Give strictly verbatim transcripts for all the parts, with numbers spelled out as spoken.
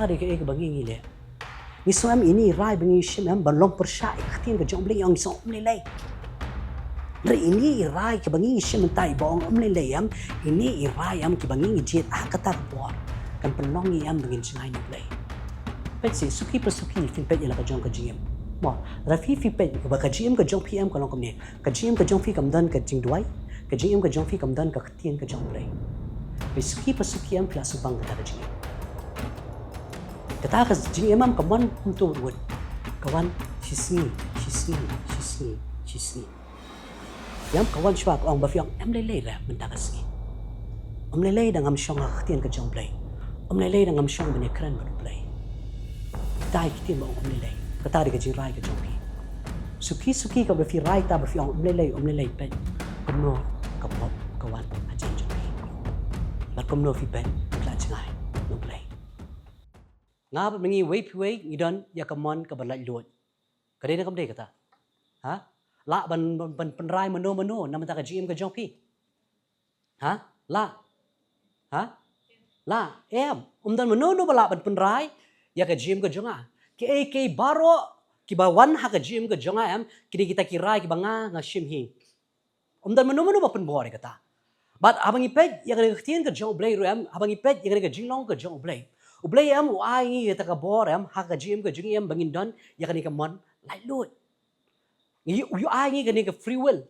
Ri ka ei kaba ngi ngi leh. Ngi sngew em ine i rai ba ngi shim em ban long pyrshah ïa ka ktien ka jong U Blei, ong ngi sngew em lei lei. Ri ine i rai kaba ngi ngi shim mynta i ba ong em lei lei em, ine i rai em kiba ngi ngi jied ha kata ka por kan pynlong ngi em ba ngin jngai na U Blei. Peit sih, suki pa suki phin peit ïa la ka jong ka jingim. Mo, ra phi phi peit kaba ka jingim ka jong phi em ka long kumne. Ka jingim ka jong phi kam don ka jingduwai, ka jingim ka jong phi kam don ka ktien ka jong U Blei. Peit suki pa suki em phi la sngewbang kata ka jingim. Kata ka jingim em ka mon kumto wut. Ka wan shi sngi, shi sngi, shi sngi, shi sngi. Ïa em ka wan shuwa ka ong ba phi ong em lei lei re mynta ka sngi. Em lei lei da ngam shong ha ka ktien ka jong U Blei. Em lei lei da ngam shong ban ïakren bad U Blei. Kata i ktien ba ong em lei lei. Kata dei ka jingrai ka jong phi. Suki suki kaba phi rai ta ba phi ong em lei lei, em lei lei peit. Kumno ka pop ka wan ha jingim jong phi. Bad kumno phi peit phi la jngai na U Blei. Nga bad ma ngi wei phi wei ngi don ïa ka mon kaba laitluid. Ka dei ne kam dei kata? Ha? Lah ban, ban, ban pynrai mano mano na mynta ka jingim ka jong phi? Ha? Lah? Ha? Lah, em. Ym don mano mano ba lah ban pynrai ïa ka jingim ka jong nga. Kiei kiei baroh kiba wan ha ka jingim ka jong nga em, ki dei kita ki rai kiba nga nga shim hi. Ym don mano mano ba pynbor ïa kata. Bad haba ngi peit ïa kane ka ktien ka jong U Blei ruh em, haba ngi peit ïa kane ka jinglong ka jong U Blei, U Blei em u ai ngi kata ka bor em ha ka jingim ka jong ngi em ba ngin don ïa kane ka mon laitluid. Ngi, u ai ngi kane ka free will.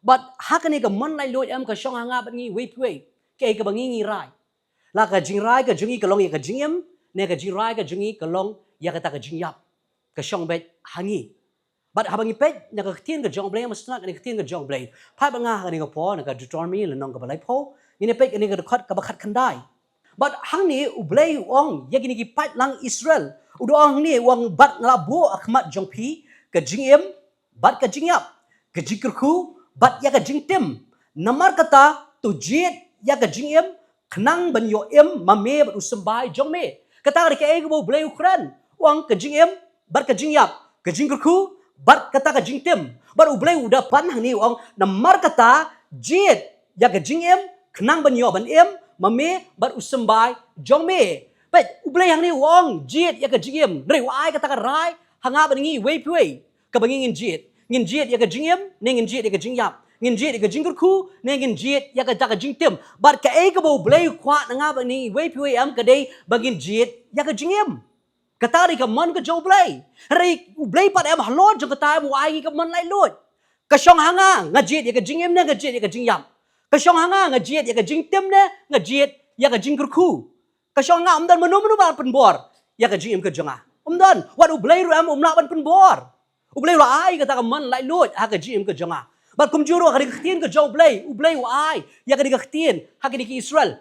Bad ha kane ka mon laitluid em ka shong ha nga bad ngi wei phi wei. Kaei kaba ngi ngi rai. La ka jingrai ka jong ngi ka long ïa ka jingim, ne ka jingrai ka jong ngi ka long ïa kata ka jingïap. Ka shong beit ha ngi. Bad haba ngi peit na ka ktien ka jong U Blei, mynstep kane ka ktien ka jong U Blei. Phai bad nga ha kane ka por na ka Deuteronomy lynnong kaba laiphew, ngin ïa peit kane ka dkhot kaba khatkhyndai. Bad hangne U Blei u ong ïa kine ki paidlang Israel. U da ong hangne u ong bad nga la buh ha khmat jong phi ka jingim bad ka jingïap, ka jingkyrkhu bad ïa ka jingtim. Namar kata to jied ïa ka jingim khnang ban ïoh im ma me bad u symbai jong me. Kata ka dei kaei kaba U Blei u kren. U ong ka jingim bad ka jingïap, ka jingkyrkhu bad kata ka jingtim. Bad U Blei u da pan hangne u ong namar kata jied ïa ka jingim khnang ban ïoh ban im ma me bad u symbai jong me. Peit, U Blei hangne u ong jied ïa ka jingim. Hynrei u ai kata ka rai ha nga bad ngi wei phi wei. Kaba ngi ngin jied. Ngin jied ïa ka jingim, ne ngin jied ïa ka jingïap. Ngin jied ïa ka jingkyrkhu, ne ngin jied ïa kata ka jingtim. Bad kaei kaba U Blei u kwah na nga bad ngi wei phi wei em ka dei ba ngin jied ïa ka jingim. Kata dei ka mon ka jong U Blei. Hynrei U Blei pat em halor jong kata em u ai ngi ka mon laitluid. Ka shong ha nga, nga jied ïa ka jingim ne nga jied ïa ka jingïap. Ka shong ha nga, nga jied ïa ka jingtim ne nga jied ïa ka jingkyrkhu. Ka shong ha nga, ym don mano mano ba pynbor ïa ka jingim ka jong nga. Ym don, wat U Blei ruh em um lah ban pynbor. U Blei u la ai kata ka mon laitluid ha ka jingim ka jong nga. Bad kumjuh ruh ha ka dei ka ktien ka jong U Blei, U Blei u ai ïa ka dei ka ktien ha ka dei ka Israel.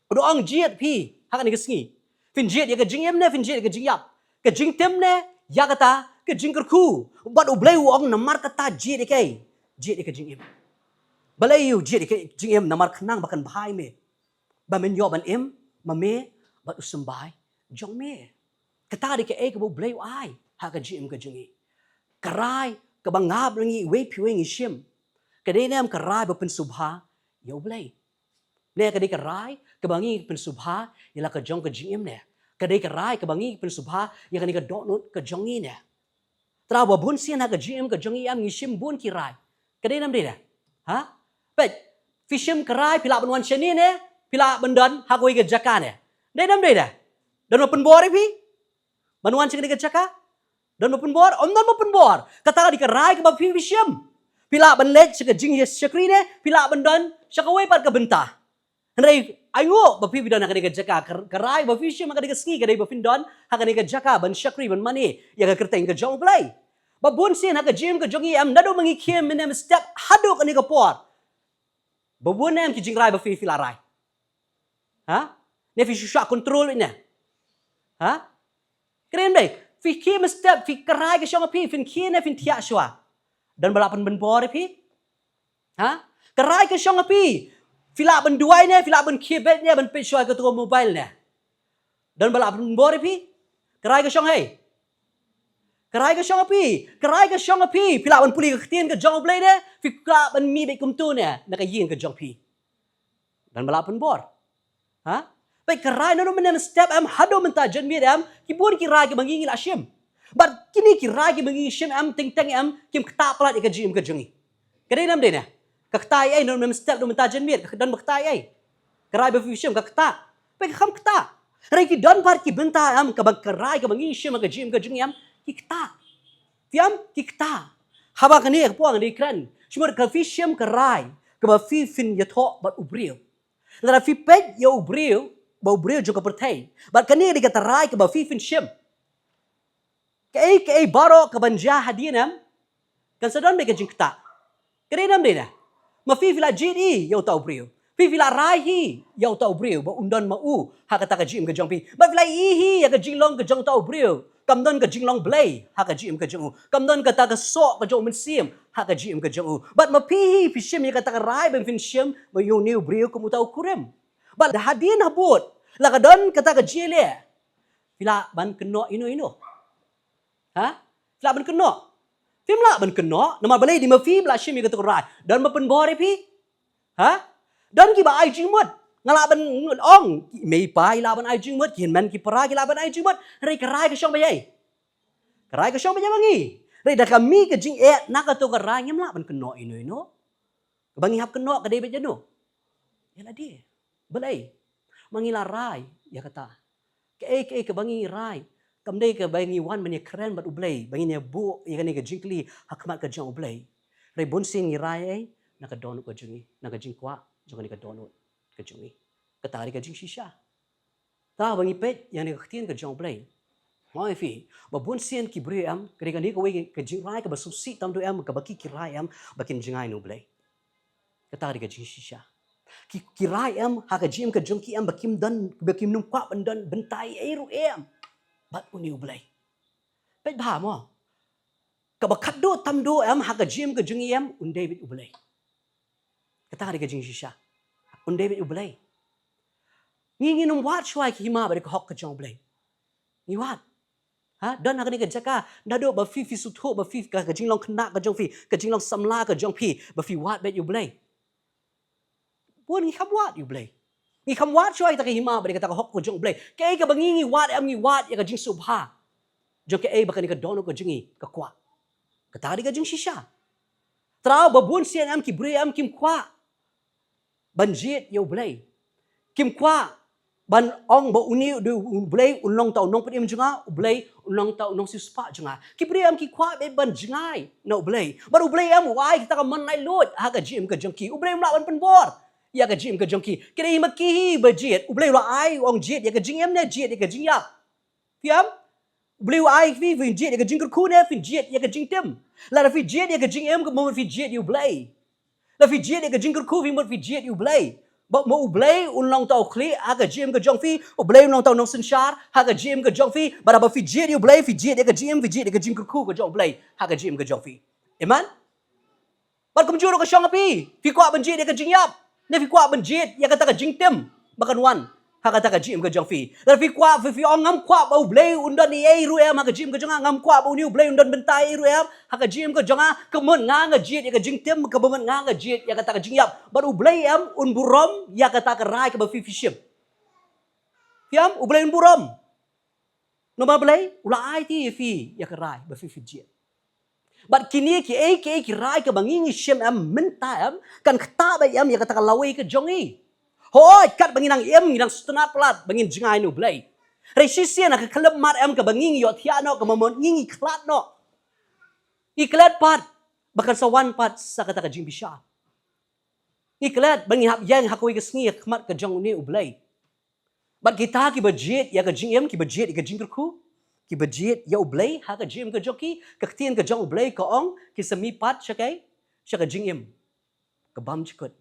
U da ong jied phi ha kane ka sngi. Phin jied ïa ka jingim ne phin jied ïa ka jingïap, ka jingtim ne ïa kata ka jingkyrkhu. Bad U Blei u ong namar kata jied ïa kaei? Jied ïa ka jingim. Balei u jied ïa ka jingim? Namar khnang ba kan bha ïa me, ba men ïoh ban im ma me bad u symbai jong me. Kata dei kaei kaba U Blei u ai ha ka jingim ka jong ngi. Ka rai kaba nga bad ngi wei phi wei ngi shim, ka dei ne em ka rai ba pynsngewbha ïa U Blei? Ne ka dei ka rai kaba ngi pynsngewbha ïa la ka jong ka jingim ne? Ka dei ka rai kaba ngi pynsngewbha ïa kane ka dohnud ka jong ngi ne? Trai, ba bun sien ha ka jingim ka jong ngi em ngi shim bun ki rai. Ka dei ne ym dei ne? Ha? Peit, phi shim ka rai phi lah ban wan shane ne phi lah ban don ha kawei ka jaka ne? Dei ne ym dei ne? Don ba pynbor ïa phi ban wan sha kane ka jaka? Don ba pynbor? Ym don ba pynbor. Kata ka dei ka rai kaba phi phi shim. Phi lah ban leit sha ka jingshakri ne phi lah ban don sha kawei pat ka bynta. Hynrei ainguh ba phi phi don ha kane ka jaka, ka, ka rai ba phi shim ha kane ka sngi ka dei ba phin don ha kane ka jaka ban shakri ban mane ïa ka kyrteng ka jong U Blei. Ba bun sien ha ka jingim ka jong ngi em naduh ba ngi khie mynne mynstep haduh kane ka por, ba bun em ki jingrai ba phi phi la rai. Ha? Ne phi shu shah control ne? Ha? Kren dei, phi khie mynstep, phi ka rai ka shong ha phi, phin khie ne phin thiah shuwa? Don ba lah pynbor ïa phi? Ha? Ka rai ka shong ha phi. Phi lah ban duwai ne phi lah ban khie beit ne ban peit shuwa ïa kato ka mobile ne? Don ba lah pynbor ïa phi? Ka rai ka shong ha i. Ka rai ka shong ha phi. Ka rai ka shong ha phi. Phi lah ban pule ka ktien ka jong U Blei ne phi lah ban mih beit kumto ne na ka ïing ka jong phi? Don ba lah pynbor? Ha? Peit ka rai naduh mynne mynstep em haduh mynta janmiet em, ki bun ki rai kiba ngi ngi la shim. Bad kine ki rai kiba ngi shim em, teng teng em, kim ktah palat ïa ka jingim ka jong ngi. Ka dei ne ym dei ne? Ka ktah ïa ei naduh mynstep naduh mynta janmiet, ka don ba ktah ïa ei? Ka rai ba phi shim ka ktah. Peit kam ktah. Hynrei ki don pat ki bynta em, kaba ka rai kaba ngi shim ha ka jingim ka jong ngi em, ki ktah. Phi em, ki ktah. Haba kane ka por ngan dei kren. Shu mut ka phi shim ka rai kaba phi phin ïathoh bad u briew. Lada phi peit ïa u briew, ba u briew jong ka pyrthei. Bad kane ka dei kata rai kaba phi phin shim. Kaei kaei baroh kaban jia hadien em, kan sa don beit ka jingktah. Ka dei ne ym dei ne? Ma phi phi la jied hi ïa uta u briew. Phi phi la rai hi ïa uta u briew ba un don ma u ha kata ka jingim ka jong phi. Bad phi la ïohi hi ïa ka jinglong ka jong uta u briew. Kam don ka jinglong Blei ha ka jingim ka jong u. Kam don kata ka soh ka jong u Mynsiem ha ka jingim ka jong u. Bad ma phi hi phi shim ïa kata ka rai ba phin shim ma ïa une u briew kum uta u kurim. Bad hadien habud la ka don kata ka jingïaleh. Phi lah ban kynnoh ino ino? Ha? Phi lah ban kynnoh? Phim lah ban kynnoh, namar balei? Dei ma phi ba la shim ïa kata ka rai. Don ba pynbor ïa phi? Ha? Don kiba ai jingmut. Nga lah ban ong, mei pa i lah ban ai jingmut, ki hynmen ki para ki lah ban ai jingmut. Hynrei ka rai ka shong beit ei? Ka rai ka shong beit ei ma ngi. Hynrei da ka mih ka jingeh na kato ka rai ngim lah ban kynnoh ino ino. Kaba ngi hap kynnoh ka dei beit ïano? Ïa lade. Balei? Ma ngi la rai ïa kata. Kaei kaei kaba ngi rai, kam dei kaba ngi wan ban ïakren bad U Blei, ba ngin ïa buh ïa kane ka jingkylli ha khmat ka jong U Blei. Hynrei bun sien ngi rai ei na ka dohnud ka jong ngi, na ka jingkwah jong kane ka dohnud ka jong ngi. Kata ka dei ka jingshisha. Te haba ngi peit ïa kane ka ktien ka jong U Blei, nga ong ïa phi ba bun sien ki briew em, ka dei kane kawei ka jingrai kaba sngewsih tam duh em, kaba ki ki rai em ba kin jngai na U Blei. Kata ka dei ka jingshisha. Ki, ki rai em ha ka jingim ka jong ki em ba kim don, ba kim nym kwah ban don bynta ei ei ruh em bad une U Blei. Peit bha mo. Kaba khatduh tam duh em ha ka jingim ka jong ngi em, un dei beit U Blei. Kata ka dei ka jingshisha. Un dei beit U Blei. Ngi, ngin ym wad shuwa ïa ka hima bad ïa ka hok ka jong U Blei. Ngi wad. Ha, don ha kane ka jaka, naduh ba phi, phi sngewthuh ba phi, ka, ka jinglong khynnah ka jong phi, ka jinglong samla ka jong phi, ba phi wad beit ïa U Blei. Bun ngi kham wad ïa U Blei. Ngi kham wad shuwa ïa kata ka hima bad ïa kata ka hok ka jong U Blei. Kaei kaba ngi, ngi wad em, ngi wad ïa ka jingsngewbha jong kaei ba kane ka dohnud ka jong ngi ka kwah. Kata ka dei ka jingshisha. Te haba bun sien em ki briew em kim kwah ban jied ïa U Blei. Kim kwah ban ong ba une U Blei un long uta u nongpynim jong nga, U Blei un long uta u nongsiewspah jong nga. Ki briew em ki kwah beit ban jngai na U Blei. Bad U Blei em u ai kata ka mon laitluid ha ka jingim ka jong ki. U Blei um lah ban pynbor ïa ka jingim ka jong ki. Ka dei ma ki hi ba jied, U Blei u la ai, u ong jied ïa ka jingim ne jied ïa ka jingïap? Phi em? U Blei u ai phi, phin jied ïa ka jingkyrkhu ne phin jied ïa ka jingtim? Lada phi jied ïa ka jingim, ka mut phi jied ïa U Blei. Lada phi jied ïa ka jingkyrkhu, phi mut phi jied ïa U Blei. Bad ma U Blei un long uta u khlieh ha ka jingim ka jong phi, U Blei un long uta u nongsynshar ha ka jingim ka jong phi. Bad haba phi jied ïa U Blei, phi jied ïa ka jingim, phi jied ïa ka jingkyrkhu ka jong U Blei ha ka jingim ka jong phi. Amen? Bad kumjuh ruh ka shong ha phi, phi kwah ban jied ïa ka jingïap ne phi kwah ban jied ïa kata ka jingtim ba kan wan ha kata ka jingim ka jong phi? Lada phi kwah, phi, phi ong, ngam kwah ba U Blei un don ei ei ruh em ha ka jingim ka jong nga, ngam kwah ba une U Blei un don bynta ei ei ruh em ha ka jingim ka jong nga, ka mut nga nga jied ïa ka jingtim, ka mut nga nga jied ïa kata ka jingïap. Bad U Blei em un burom ïa kata ka rai kaba phi phi shim? Phi em? U Blei un burom. Namar balei? U la ai ïa phi ïa ka rai ba phi phi jied. Bad kine kiei kiei ki rai kaba ngi ngi shim em mynta em, kan ktah beit em ïa kata ka lawei ka jong ngi. Hooid, katba ngi nang im, ngi nang sngewtynnad palat ba ngin jngai na U Blei. Hynrei shisien ha ka khyllipmat em kaba ngi ngi ïohthiah noh, kaba mut ngi ngi khlad noh. Ngi klet pat ba kan sa wan pat sa kata ka jingbishar. Ngi klet ba ngi hap ïeng ha kawei ka sngi ha khmat ka jong une U Blei. Bad kita kiba jied ïa ka jingim, kiba jied ïa ka jingkyrkhu, kiba jied ïa U Blei ha ka jingim ka jong ki, ka ktien ka jong U Blei ka ong, kin sa mihpat sha kaei? Sha ka jingim ka bymjukut.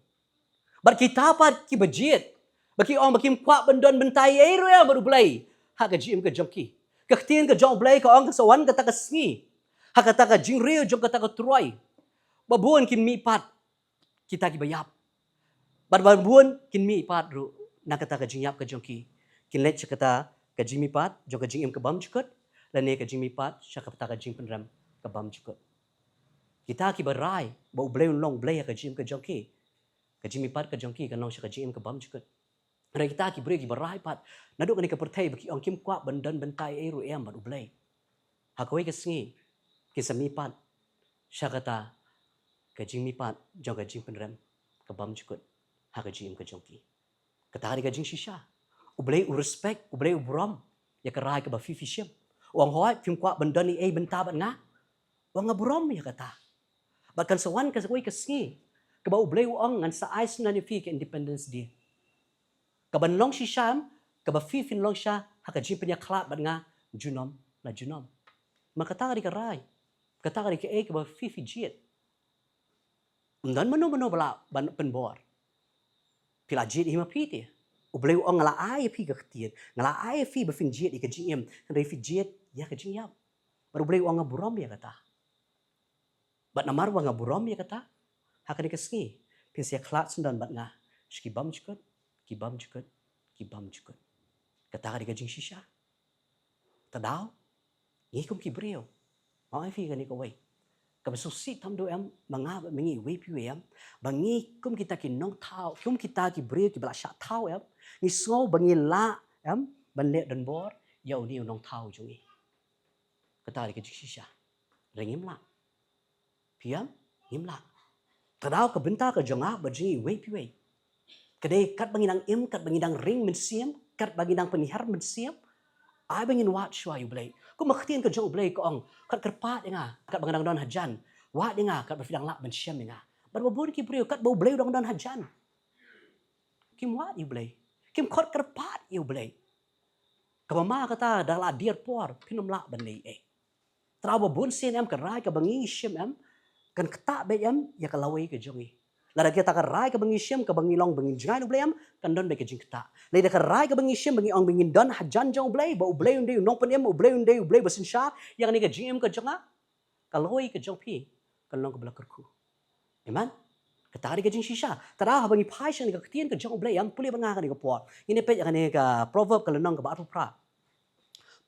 Bad kita pat kiba jied, ba ki ong ba kim kwah ban don bynta ei ei ruh em bad U Blei ha ka jingim ka jong ki, ka ktien ka jong U Blei ka ong, kan sa wan kata ka sngi ha kata ka jingriew jong kata ka turoi ba bun kin mihpat kita kiba ïap. Bad ba bun kin mihpat ruh na kata ka jingïap ka jong ki. Kin leit sha kata ka jingmihpat jong ka jingim ka bymjukut, lane ka jingmihpat sha kata ka jingpynrem ka bymjukut. Kita kiba rai ba U Blei un long Blei ha ka jingim ka jong ki, ka jingmihpat ka jong ki kan long sha ka jingim ka bymjukut. Hynrei kita ki briew kiba rai pat naduh kane ka pyrthei ba ki ong kim kwah ban don bynta ei ruh em bad U Blei, ha kawei ka sngi kin sa mih pat sha kata ka jingmihpat jong ka jingpynrem ka bymjukut ha ka jingim ka jong ki. Kata ka dei ka jingshisha. U Blei u respect, U Blei u burom ïa ka rai kaba phi phi shim. U ong hooid phim kwah ban don ei ei bynta bad nga. U ong nga burom ïa kata. Bad kan sa wan kawei ka sngi kaba U Blei u ong ngan sa ai sngewbha ïa phi ka Independence Day, kaban long shisha em, kaba phi phin long sha ha ka jingpynïakhlad bad nga junom la junom. Ma kata ka dei ka rai, kata ka dei kaei kaba phi phi jied. Ym don mano mano ba lah ban pynbor. Phi la jied hi ma phi te. U Blei u ong nga la ai ïa phi ka ktien, nga la ai ïa phi ba phin jied ïa ka jingim, hynrei phi jied ïa ka jingïap. Bad U Blei u ong nga burom ïa kata. Bad namar ba nga burom ïa kata, ha kane ka sngi phin sa ïakhlad syndon bad nga sha ki bymjukut, ki bymjukut, ki bymjukut. Kata ka dei ka jingshisha. Te daw ngi kum ki briew, ma ong ïa phi kane kawei, kaba sngewsih tam duh em ma nga bad ma ngi iwei pa iwei em, ba ngi kum kita ki nongthaw, kum kita ki briew kiba la shah thaw em, ngi sngew ba ngi lah em ban leh donbor ïa une u nongthaw jong ngi. Kata ka dei ka jingshisha. Hynrei ngim lah. Phi ïam? Ngim lah. Te daw ka bynta ka jong nga bad jong ngi iwei pa iwei ka dei katba ngi dang im, katba ngi dang ring mynsiem, katba ngi dang pynhiar mynsiem, ai ba ngin wad shuwa ïa U Blei. Kum ka ktien ka jong U Blei ka ong, khot kyrpad ïa nga katba nga dang don hajan, wad ïa nga katba phi dang lah ban shem ïa nga. Bad ba bun ki briew katba U Blei u dang don hajan, kim wad ïa U Blei, kim khot kyrpad ïa U Blei. Kaba ma kata da la dier por phin ym lah ban leh ei. Te daw ba bun sien em ka rai kaba ngi shim em kan ktah beit em ïa ka lawei ka jong ngi. Lada kata ka rai kaba ngi shim kaba ngi long ba ngin jngai na U Blei em, kan don beit ka jingktah. Lada ka rai kaba ngi shim ba ngi ong ba ngin don hajan jong U Blei, ba U Blei un dei u nongpynim, U Blei un dei U Blei ba synshar ïa kane ka jingim ka jong nga, ka lawei ka jong phi kan long kaba la kyrkhu. Amen. Kata ka dei ka jingshisha. Te daw haba ngi phai sha kane ka ktien ka jong U Blei, ïa pule bad nga kane ka por. Ngin ïa peit ïa kane ka Proverb ka lynnong kaba arphew phra.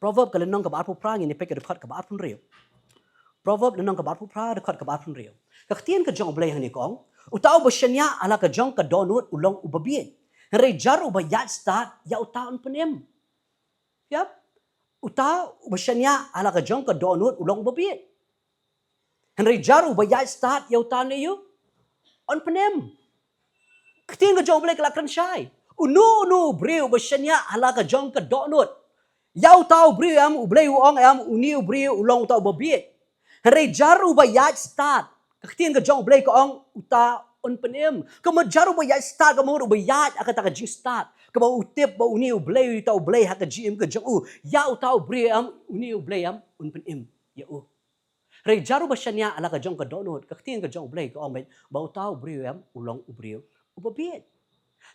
Proverb ka lynnong kaba arphew phra, ngin ïa peit ka dkhot kaba arphew hynriew. Proverb lynnong kaba arphew phra, dkhot kaba arphew hynriew. Ka ktien ka jong U Blei hangne ka ong, uta uba shaniah ha la ka jong ka dohnud u long uba bieit, hynrei jar uba ïaid stad ïa uta un pynim. Ïap. Uta uba shaniah ha la ka jong ka dohnud u long uba bieit, hynrei jar uba ïaid stad ïa uta un pynim. Ktien ka jong U Blei ka la kren shai. Uno uno u briew uba shaniah ha la ka jong ka dohnud, ïa uta u briew em U Blei u ong em une u briew u long uta uba bieit, hynrei jar uba ïaid stad, ka ktien ka jong U Blei ka ong uta un pynim. Ka mut jar uba ïaid stad ka mut uba ïaid ha kata ka jingstad kaba u tip ba une u Blei uta u Blei ha ka jingim ka jong u, ïa uta u briew em une u Blei em un pynim ïa u. Hynrei jar uba shaniah ha la ka jong ka dohnud, ka ktien ka jong U Blei ka ong beit ba uta u briew em u long u briew uba bieit.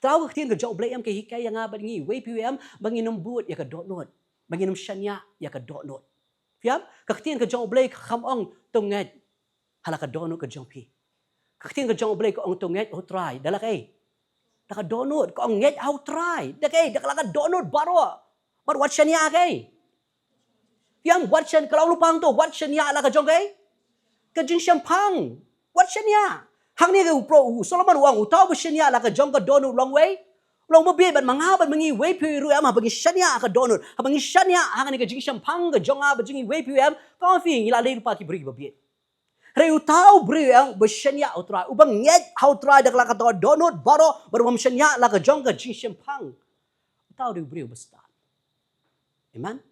Te daw ka ktien ka jong U Blei em ka hikai ïa nga bad ngi iwei pa iwei em ba ngin ym bud ïa ka dohnud, ba ngin ym shaniah ïa ka dohnud. Phi ïam? Ka ktien ka jong U Blei kam ong to ngeit ha la ka dohnud ka jong phi. Ka ktien ka jong U Blei ka ong to ngeit ha U Trai da la kaei? Da ka dohnud. Ka ong ngeit ha U Trai da kaei? Da la ka dohnud baroh. Bad wat shaniah ha kaei? Phi ïam? Wat shan-, ka long lypa hangto, wat shaniah ha la ka jong kaei? Ka jingshemphang. Wat shaniah. Hangne ka u pro-, u Solomon u ong uta uba shaniah ha la ka jong ka dohnud u long uei? U long uba bieit. Bad ma nga bad ma ngi iwei pa iwei ruh em, haba ngi shaniah ha ka dohnud, haba ngi shaniah ha kane ka jingshemphang ka jong nga bad jong ngi iwei pa iwei em, ka ong phi ngi la dei lypa ki briew kiba bieit. Hynrei uta u briew em uba shaniah ha U Trai, uba ngeit ha U Trai da la ka dohnud baroh bad uba ym shaniah ha la ka jong ka jingshemphang, uta u dei u briew uba stad. Amen.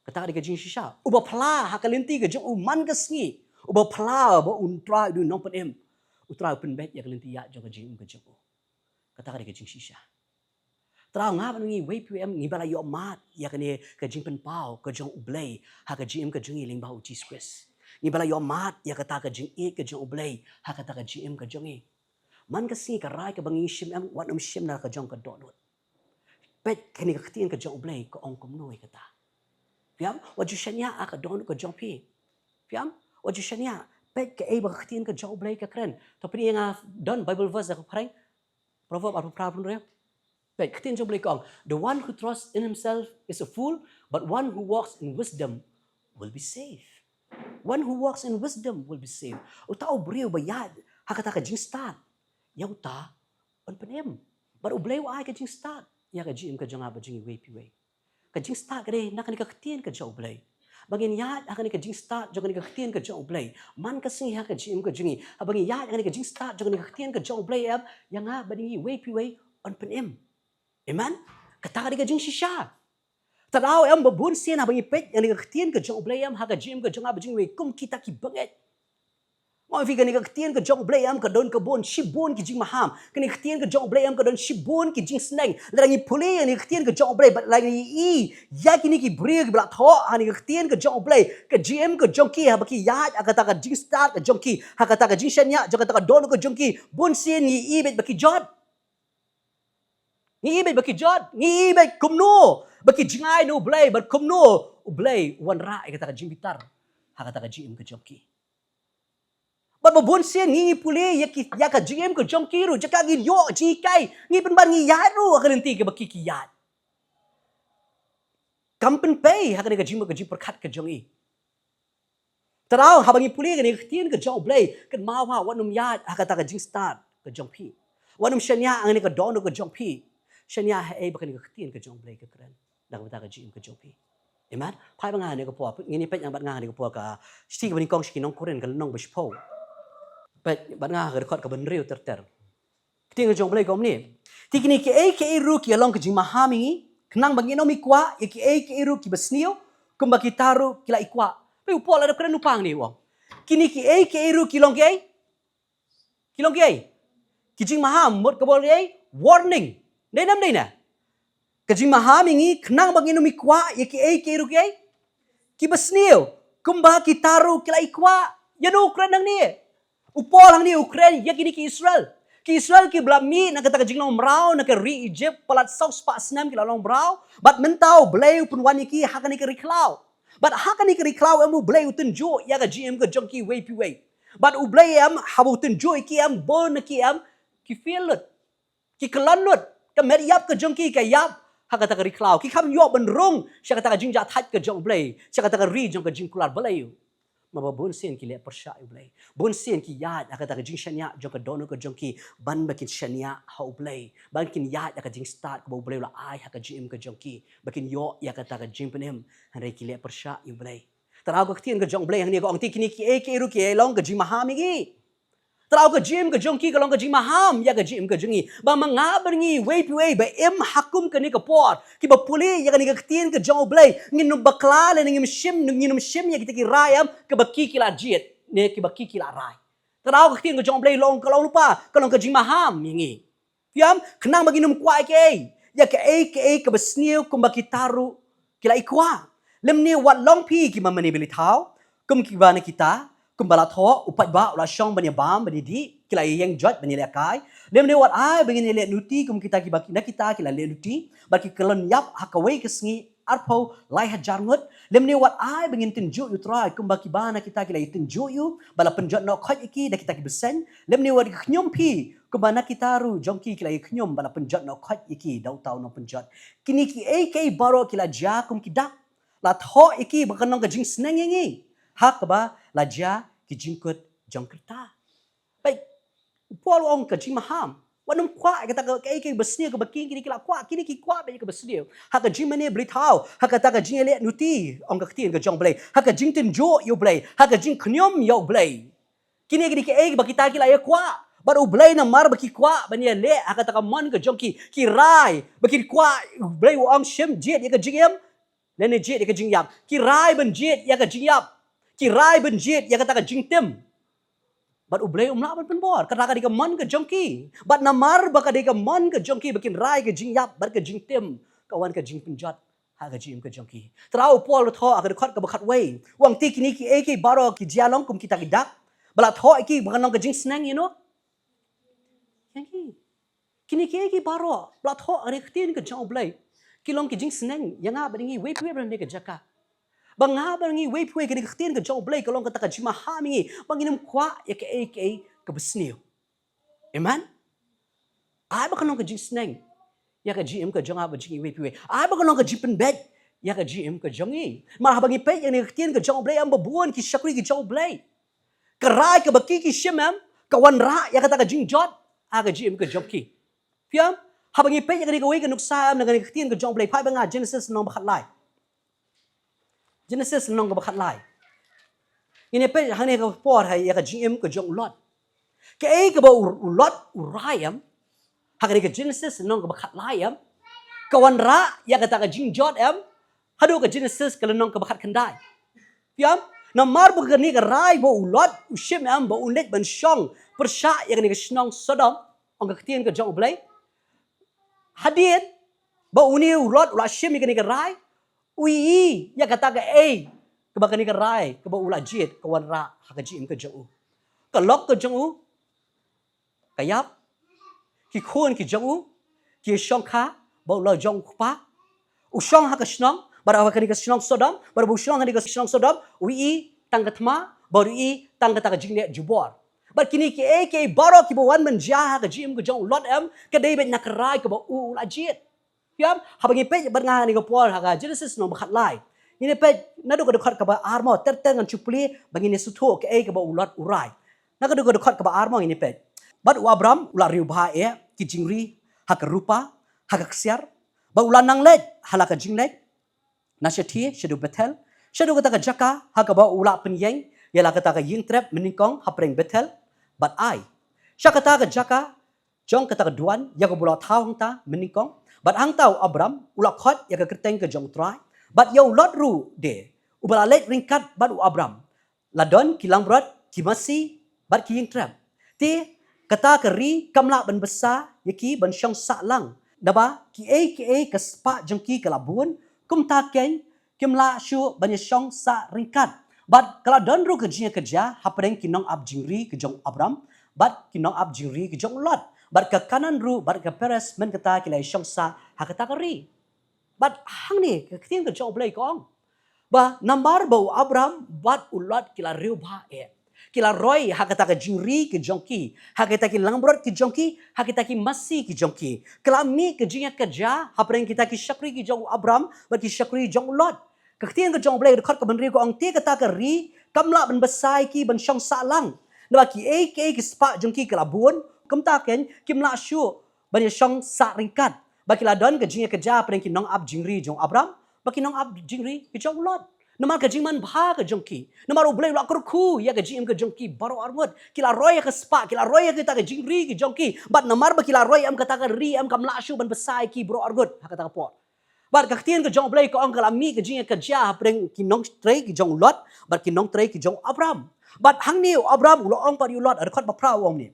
Kata ka dei ka jingshisha. Uba phla ha ka lynti ka jong u man ka sngi, uba phla ba U Trai u dei u nongpynim, U Trai u pynbeit ïa ka lynti ïaid jong ka jingim ka jong u. Kata ka dei ka jingshisha. Te daw nga bad ngi iwei pa iwei em ngi ba la ïohmad ïa kane ka jingpynpaw ka jong U Blei ha ka jingim ka jong ngi lyngba U Jisu Khrist. Ngi ba la ïohmad ïa kata ka jingïeit ka jong U Blei ha kata ka jingim ka jong ngi. Man ka sngi ka rai kaba ngi shim em wat nym shim na la ka jong ka dohnud. Peit kane ka ktien ka jong U Blei ka ong kumno ïa kata. Phi ïam? Wat ju shaniah ha ka dohnud ka jong phi. Phi ïam? Wat ju shaniah. Peit kaei ba ka ktien ka jong U Blei ka kren. To peit ïa nga don Bible verse da ka phareng. Proverb arphew phra arphew hynriew. Peit ka ktien jong U Blei ka ong, the one who trusts in himself is a fool, but one who walks in wisdom will be safe. One who walks in wisdom will be safe. Uta u briew ba ïaid ha kata ka jingstad, ïa uta un pynim. Bad U Blei u ai ka jingstad ïa ka jingim ka jong nga bad jong iwei pa iwei. Ka jingstad ka dei na kane ka ktien ka jong U Blei. Ba ngin ïaid ha kane ka jingstad jong kane ka ktien ka jong U Blei man ka sngi ha ka jingim ka jong ngi. Haba ngin ïaid ha kane ka jingstad jong kane ka ktien ka jong U Blei em, ïa nga bad ïa ngi iwei pa iwei yn pynim. Amen. Kata ka dei ka jingshisha. Tang daw em ba bun sien haba ngi peit ïa kane ka ktien ka jong U Blei em ha ka jingim ka jong nga bad jong iwei kum kita ki bangeit. Mo phi, kane ka ktien ka jong U Blei em ka don ka bun shibun ki jingmaham. Kane ka ktien ka jong U Blei em ka don shibun ki jingsneng. Lada ngi pule ïa kane ka ktien ka jong U Blei bad lada ngi i ïa kine ki briew kiba la thoh ha kane ka ktien ka jong U Blei, ka jingim ka jong ki haba ki ïaid ha kata ka jingstad ka jong ki, ha kata ka jingshaniah jong kata ka dohnud ka jong ki, bun sien ngi i beit ba ki jot. Ngi i beit ba ki jot, ngi i beit kumno ba ki jngai na U Blei bad kumno U Blei u wanrah ïa kata ka jingbitar ha kata ka jingim ka jong ki. Bad ba bun sien ngi, ngi pule ïa ki, ïa ka jingim ka jong ki ruh, jaka ngin ïoh jinghikai, ngi pynban ngi ïaid ruh ha ka lynti kaba ki ki ïaid. Kam pynpei ha kane ka jingmut ka jingpyrkhat ka jong ngi. Tang daw haba ngi pule kane ka ktien ka jong U Blei, kynmaw ha, wat nym ïaid ha kata ka jingstad ka jong phi. Wat nym shaniah ha kane ka dohnud ka jong phi. Shaniah ha ei ba kane ka ktien ka jong U Blei ka kren na ka bynta ka jingim ka jong phi. Amen. Phai bad nga ha kane ka por, ngin ïa peit bad nga ha kane ka por ka shithi kaba nyngkong sha ki nong Korinth ka lynnong ba shiphew. Peit bad nga ha ka dkhot kaba hynriew ter ter. Ka ktien ka jong U Blei ka ong kumne. Te kine kiei kiei ruh ki ïa long ka jingmaham ïa ngi, khnang ba ngin ym kwah ïa kiei kiei ruh kiba sniew, kumba kita ruh ki la ïa kwah. Peit u Paul u dep kren lypa hangne, u ong, kine kiei kiei ruh ki long kiei? Ki long kiei? Ki jingmaham, mut kaba ong kiei? Warning. Dei ne ym dei ne? Ka jingmaham ïa ngi khnang ba ngin ym kwah ïa kiei kiei ruh kiei? Kiba sniew, kumba kita ruh ki la ïa kwah. Ïano u kren hangne? U Paul hangne u kren ïa kine ki Israel. Ki Israel kiba la mih na kata ka jinglong mraw na ka ri Egypt, palat saw spah snem ki la long mraw. Bad mynta U Blei u pynwan ïa ki ha kane ka ri khlaw. Bad ha kane ka ri khlaw em U Blei u tynjuh ïa ka jingim ka jong ki iwei pa iwei. Bad U Blei em haba u tynjuh ïa ki em, bun na ki em ki fail lut. Ki kyllon lut, ka met ïap ka jong ki ka ïap ha kata ka ri khlaw. Ki kham ïoh ban rung sha kata ka jingjahthait ka jong U Blei, sha kata ka ri jong ka jingkular balei. Namar ba bun sien ki leh pyrshah ïa U Blei. Bun sien ki ïaid ha kata ka jingshaniah jong ka dohnud ka jong ki, ban ba kin shaniah ha U Blei, ban kin ïaid ha ka jingstad kaba U Blei u la ai ha ka jingim ka jong ki, ba kin ïoh ïa kata ka jingpynim, hynrei ki leh pyrshah ïa U Blei. Tang daw ka ktien ka jong U Blei hangne ka ong, te kine kiei kiei ruh ki ïa long ka jingmaham ïa ngi. Tang daw ka jingim ka jong ki ka long ka jingmaham ïa ka jingim ka jong ngi. Ba ma nga bad ngi iwei pa iwei ba im ha kum kane ka por, kiba pule ïa kane ka ktien ka jong U Blei, ngin ym bakla lane ngim shim, ngin ym shim ïa kita ki rai em kiba ki ki la jied ne kiba ki ki la rai. Tang daw ka ktien ka jong U Blei long, ka long lypa, ka long ka jingmaham ïa ngi. Phi ïam, khnang ba ngin ym kwah ïa kiei, ïa kiei kiei kaba sniew, kumba kita ruh ki la ïa kwah. Lymne wat long phi ki mane blei thaw, kum kiba na kita, kumba la thoh, u paidbah u la shong ban ïa bam ban ïa dih, ki la ïa ïeng joit ban ïalehkai. Lymne wat ai ba ngin ïaleh nuti kum kita kiba na kita ki la leh nuti, bad ki kyllon ïap ha kawei ka sngi arphew lai hajar ngut. Lymne wat ai ba ngin tynjuh ïa U Trai kumba kiba na kita ki la ïa tynjuh ïa u, ba la pynjot noh khoit ïa ki da kita ki bseiñ. Lymne wat khñium phi kumba na kita ruh jong ki ki la ïa khñium, ba la pynjot noh khoit ïa ki da uta u nongpynjot. Kine kiei kiei baroh ki la jia kum ki dak, la thoh ïa ki ba kan long ka jingsneng ïa ngi, ha kaba la jia ki jingkut jong ki rta. Peit, u Paul u ong ka jingmaham. Wat nym kwah ïa kata ka, kaei kaei ba sniew kaba ki, kine ki la kwah, kine ki kwah beit ïa kaba sniew. Ha ka jingmane blei thaw, ha kata ka jingïaleh nuti, ong ka ktien ka jong U Blei, ha ka jingtynjuh ïa U Blei, ha ka jingkhñium ïa U Blei. Kine kine kiei ba kita ki la ïa kwah. Bad U Blei namar ba ki kwah ban ïaleh ha kata ka mon ka jong ki, ki rai ba ki kwah, U Blei u ong shim jied ïa ka jingim, lane jied ïa ka jingïap. Ki rai ban jied ïa ka jingïap. Ki rai ban jied ïa kata ka jingtim. Bad U Blei um lah ban pynbor, kata ka dei ka mon ka jong ki. Bad namar ba ka dei ka mon ka jong ki ba kin rai ka jingïap bad ka jingtim, ka wan ka jingpynjot ha ka jingim ka jong ki. Tang daw u Paul u thoh ha ka dkhot kaba khatwei, u ong te kine kiei kiei baroh ki jia long kum kita ki dak, ba la thoh ïa ki ba kan long ka jingsneng ïa no? Ïa ngi. Kine kiei kiei baroh ba la thoh ha ka ktien ka jong U Blei, ki long ki jingsneng ïa nga bad ïa ngi iwei pa iwei ba na kane ka jaka. Ba nga bad ngi iwei pa iwei, kane ka ktien ka jong U Blei ka long kata ka jingmaham ïa ngi, ba ngin ym kwah ïa kaei kaei kaba sniew. Amen. Ai ba kan long ka jingsneng ïa ka jingim ka jong nga bad jong ngi iwei pa iwei. Ai ba kan long ka jingpynbeit ïa ka jingim ka jong ngi. Namar haba ngi peit ïa kane ka ktien ka jong U Blei, em, ba bun ki shakri ki jong U Blei, ka rai kaba ki ki shim, em, ka wanrah ïa kata ka jingjot ha ka jingim ka jong ki. Phi ïam, Haba ngi peit ïa kane kawei ka nuksa em na kane ka ktien ka jong U Blei, phai bad nga Genesis lynnong ba khatlai. Genesis lynnong kaba khatlai. Ngin ïa peit hangne ka por ha ïa ka jingim ka jong u Lot. Kaei kaba u, u Lot u rai em, ha kane ka Genesis lynnong kaba khatlai em, ka wanrah ïa kata ka jingjot em, haduh ka Genesis ka lynnong kaba khatkhyndai. Phi ïohi em? Namar ba kane ka rai ba u Lot u shim em ba un leit ban shong pyrshah ïa kane ka shnong Sodom, ong ka ktien ka jong U Blei. Hadien ba une u Lot u la shim ïa kane ka rai, u ïohi ïa kata kaei kaba kane ka rai kaba u la jied ka wanrah ha ka jingim ka jong u. Ka lok ka jong u ka ïap, ki khun ki jong u ki shongkha bad u la jong u kpa. U shong ha ka shnong, bad ha kane ka shnong Sodom, bad u shong ha kane ka shnong Sodom, u ïohi tang ka thma, bad u ïohi tang kata ka jingleh jubor. Bad kine kiei kiei baroh kiba wan ban jia ha ka jingim ka jong u Lot em, ka dei beit na ka rai kaba u u la jied. Phi ïohi em? Haba ngi peit bad nga ha kane ka por ha ka Genesis lynnong ba khatlai, ngin ïa peit naduh ka dkhot kaba armo ter ter ngan shu plie ba ngin ïa sngewthuh kaei kaba u Lot u rai. Na ka dkhot, dkhot kaba armo ngin ïa peit. Bad u Abram u la riewbha eh ki jingri ha ka rupa, ha ka ksiar, bad u la nang leit ha la ka jingleit na shathie shaduh Bethel, shaduh kata ka jaka ha kaba u la pynïeng ïa la kata ka ïingtrep mynnyngkong hapdeng Bethel bad Ai, sha kata ka jaka jong kata ka duwan ïa kaba u la thaw hangta mynnyngkong. Bad hangta u Abram u la khot ïa ka kyrteng ka jong U Trai. Bad ïa u Lot ruh de, uba la leit ryngkat bad u Abram, la don ki langbrot, ki masi bad ki ïingtrep. Te kata ka ri kam lah ban bsa ïa ki ban shong sah lang, naba kiei kiei ka spah jong ki ka la bun. Kumta keiñ kim lah shuh ban ïa shong sah ryngkat. Bad ka la don ruh ka jingïakajia hapdeng ki nongap jingri ka jong u Abram bad ki nongap jingri ka jong u Lot. Bad ka Kanaan ruh bad ka Peres mynta ki la ïa shong sah ha kata ka ri. Bad hangne ka ktien ka jong U Blei ka ong ba namar ba u Abram bad u Lot ki la riewbha eh, ki la roi ha kata ka jingri ka jong ki, ha kita ki langbrot ki jong ki, ha kita ki masi ki jong ki. Ka la mih ka jingïakajia hapdeng kita ki shakri ki jong u Abram bad ki shakri jong u Lot. Ka ktien ka jong U Blei, dkhot ka ba hynriew ka ong, te kata ka ri kam lah ban bsa ïa ki ban shong sah lang, naba kiei kiei ki spah jong ki ka la bun. Kumta keiñ kim lah shuh ban ïa shong sah ryngkat. Ba ki la don ka jingïakajia hapdeng ki nongap jingri jong u Abram bad ki nongap jingri ki jong u Lot. Namar ka jingmanbha ka jong ki, namar U Blei u la kyrkhu ïa ka jingim ka jong ki baroh arngut, ki la roi ïa ka spah, ki la roi ïa kata ka jingri ki jong ki. Bad namar ba ki la roi em, kata ka ri em kam lah shuh ban bsa ïa ki baroh arngut ha kata ka por. Bad ka ktien ka jong U Blei ka ong ka la mih ka jingïakajia hapdeng ki nongtrei ki jong u Lot bad ki nongtrei ki jong u Abram. Bad hangne u Abram u la ong pat ïa u Lot, ha dkhot ba phra u ong ne.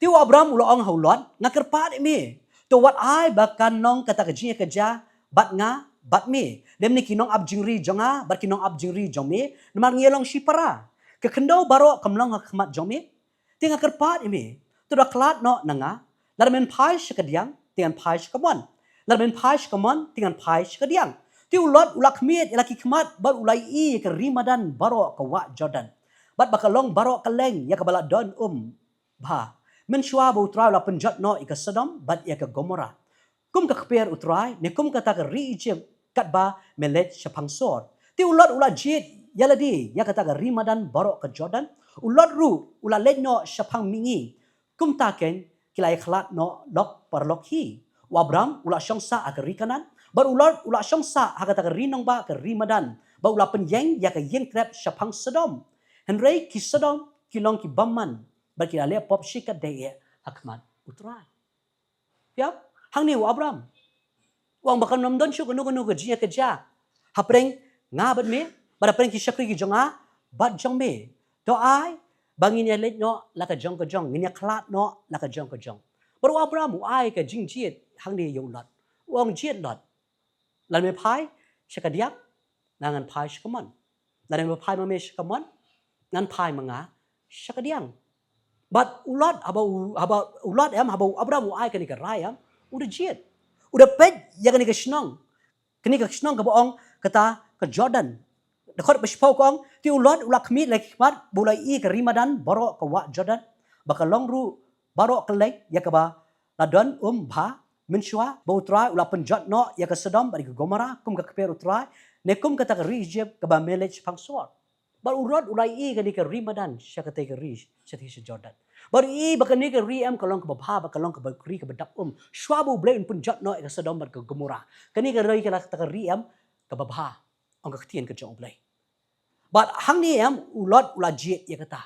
Te u Abram u la ong ha u Lot, nga kyrpad ïa me, to wat ai ba kan long kata ka jingïakajia bad nga bad me, lymne ki nongap jingri jong nga bad ki nongap jingri jong me, namar ngi ïa long shipara. Ka khyndew baroh kam long ha khmat jong me. Te nga kyrpad ïa me, to da khlad noh na nga, lada men phai sha kadiang te ngan phai sha kamon, lada men phai sha kamon te ngan phai sha kadiang. Te u Lot u la khmied ïa la ki khmat bad u la ïohi ïa ka ri madan baroh ka wah Jordan, bad ba ka long baroh kylleng ïa kaba la don um bha, mynshuwa ba U Trai u la pynjot noh ïa ka Sodom bad ïa ka Gomorrah. Kum ka kper U Trai, ne kum kata ka ri Ijipt, katba me leit shaphang sor. Te u Lot u la jied ïa lade ïa kata ka ri madan baroh ka Jordan. U Lot ruh u la leit noh shaphang mihngi. Kumta keiñ ki la ïa khlad noh lok paralok hi. U Abram u la shong sah ha ka ri Kanaan, bad u Lot u la shong sah ha kata ka ri nongbah, ka ri madan, bad u la pynïeng ïa ka ïingtrep shaphang Sodom. Hynrei ki Sodom ki long ki bymman bad ki la leh pop shikatdei eh ha khmat U Trai. Ïa, hangne u Abram u ong ba kan ym don shuh kano kano ka jingïakajia hapdeng nga bad me, bad hapdeng ki shakri ki jong nga bad jong me. To ai ba ngin ïa leit noh la ka jong ka jong, ngin ïa khlad noh la ka jong ka jong. Bad u Abram u ai ka jingjied hangne ïa u Lot. U ong, jied Lot, lada me phai sha kadiang, nga ngan phai sha kamon. Lada me phai ma me sha kamon, ngan phai ma nga sha kadiang. Bad u Lot, haba u, haba u Lot em, haba u Abram u ai kane ka rai em, u da jied, u da peit ïa kane ka shnong, kane ka shnong kaba ong kata ka Jordan. Dkhot ba shiphew ka ong, te u Lot u la khmied la ki khmat bad u la ïohi ka ri madan baroh ka wah Jordan, ba ka long ruh baroh kylleng ïa kaba la don um bha, mynshuwa ba U Trai u la pynjot noh ïa ka Sodom bad ïa ka Gomorrah, kum ka kper U Trai, ne kum kata ka ri Ijipt kaba me leit shaphang sor. Bad u Lot u la ïohi kane ka ri madan sha katei ka ri, sha katei sha Jordan. Bad u ïohi ba kane ka ri em ka long kaba bha, ba ka long kaba ri kaba dap um. Shuwa ba U Blei un pynjot noh ïa ka Sodom bad ka Gomorrah, kane ka ri ka la kata ka ri em kaba bha, ong ka ktien ka jong U Blei. Bad hangne em u Lot u la jied ïa kata,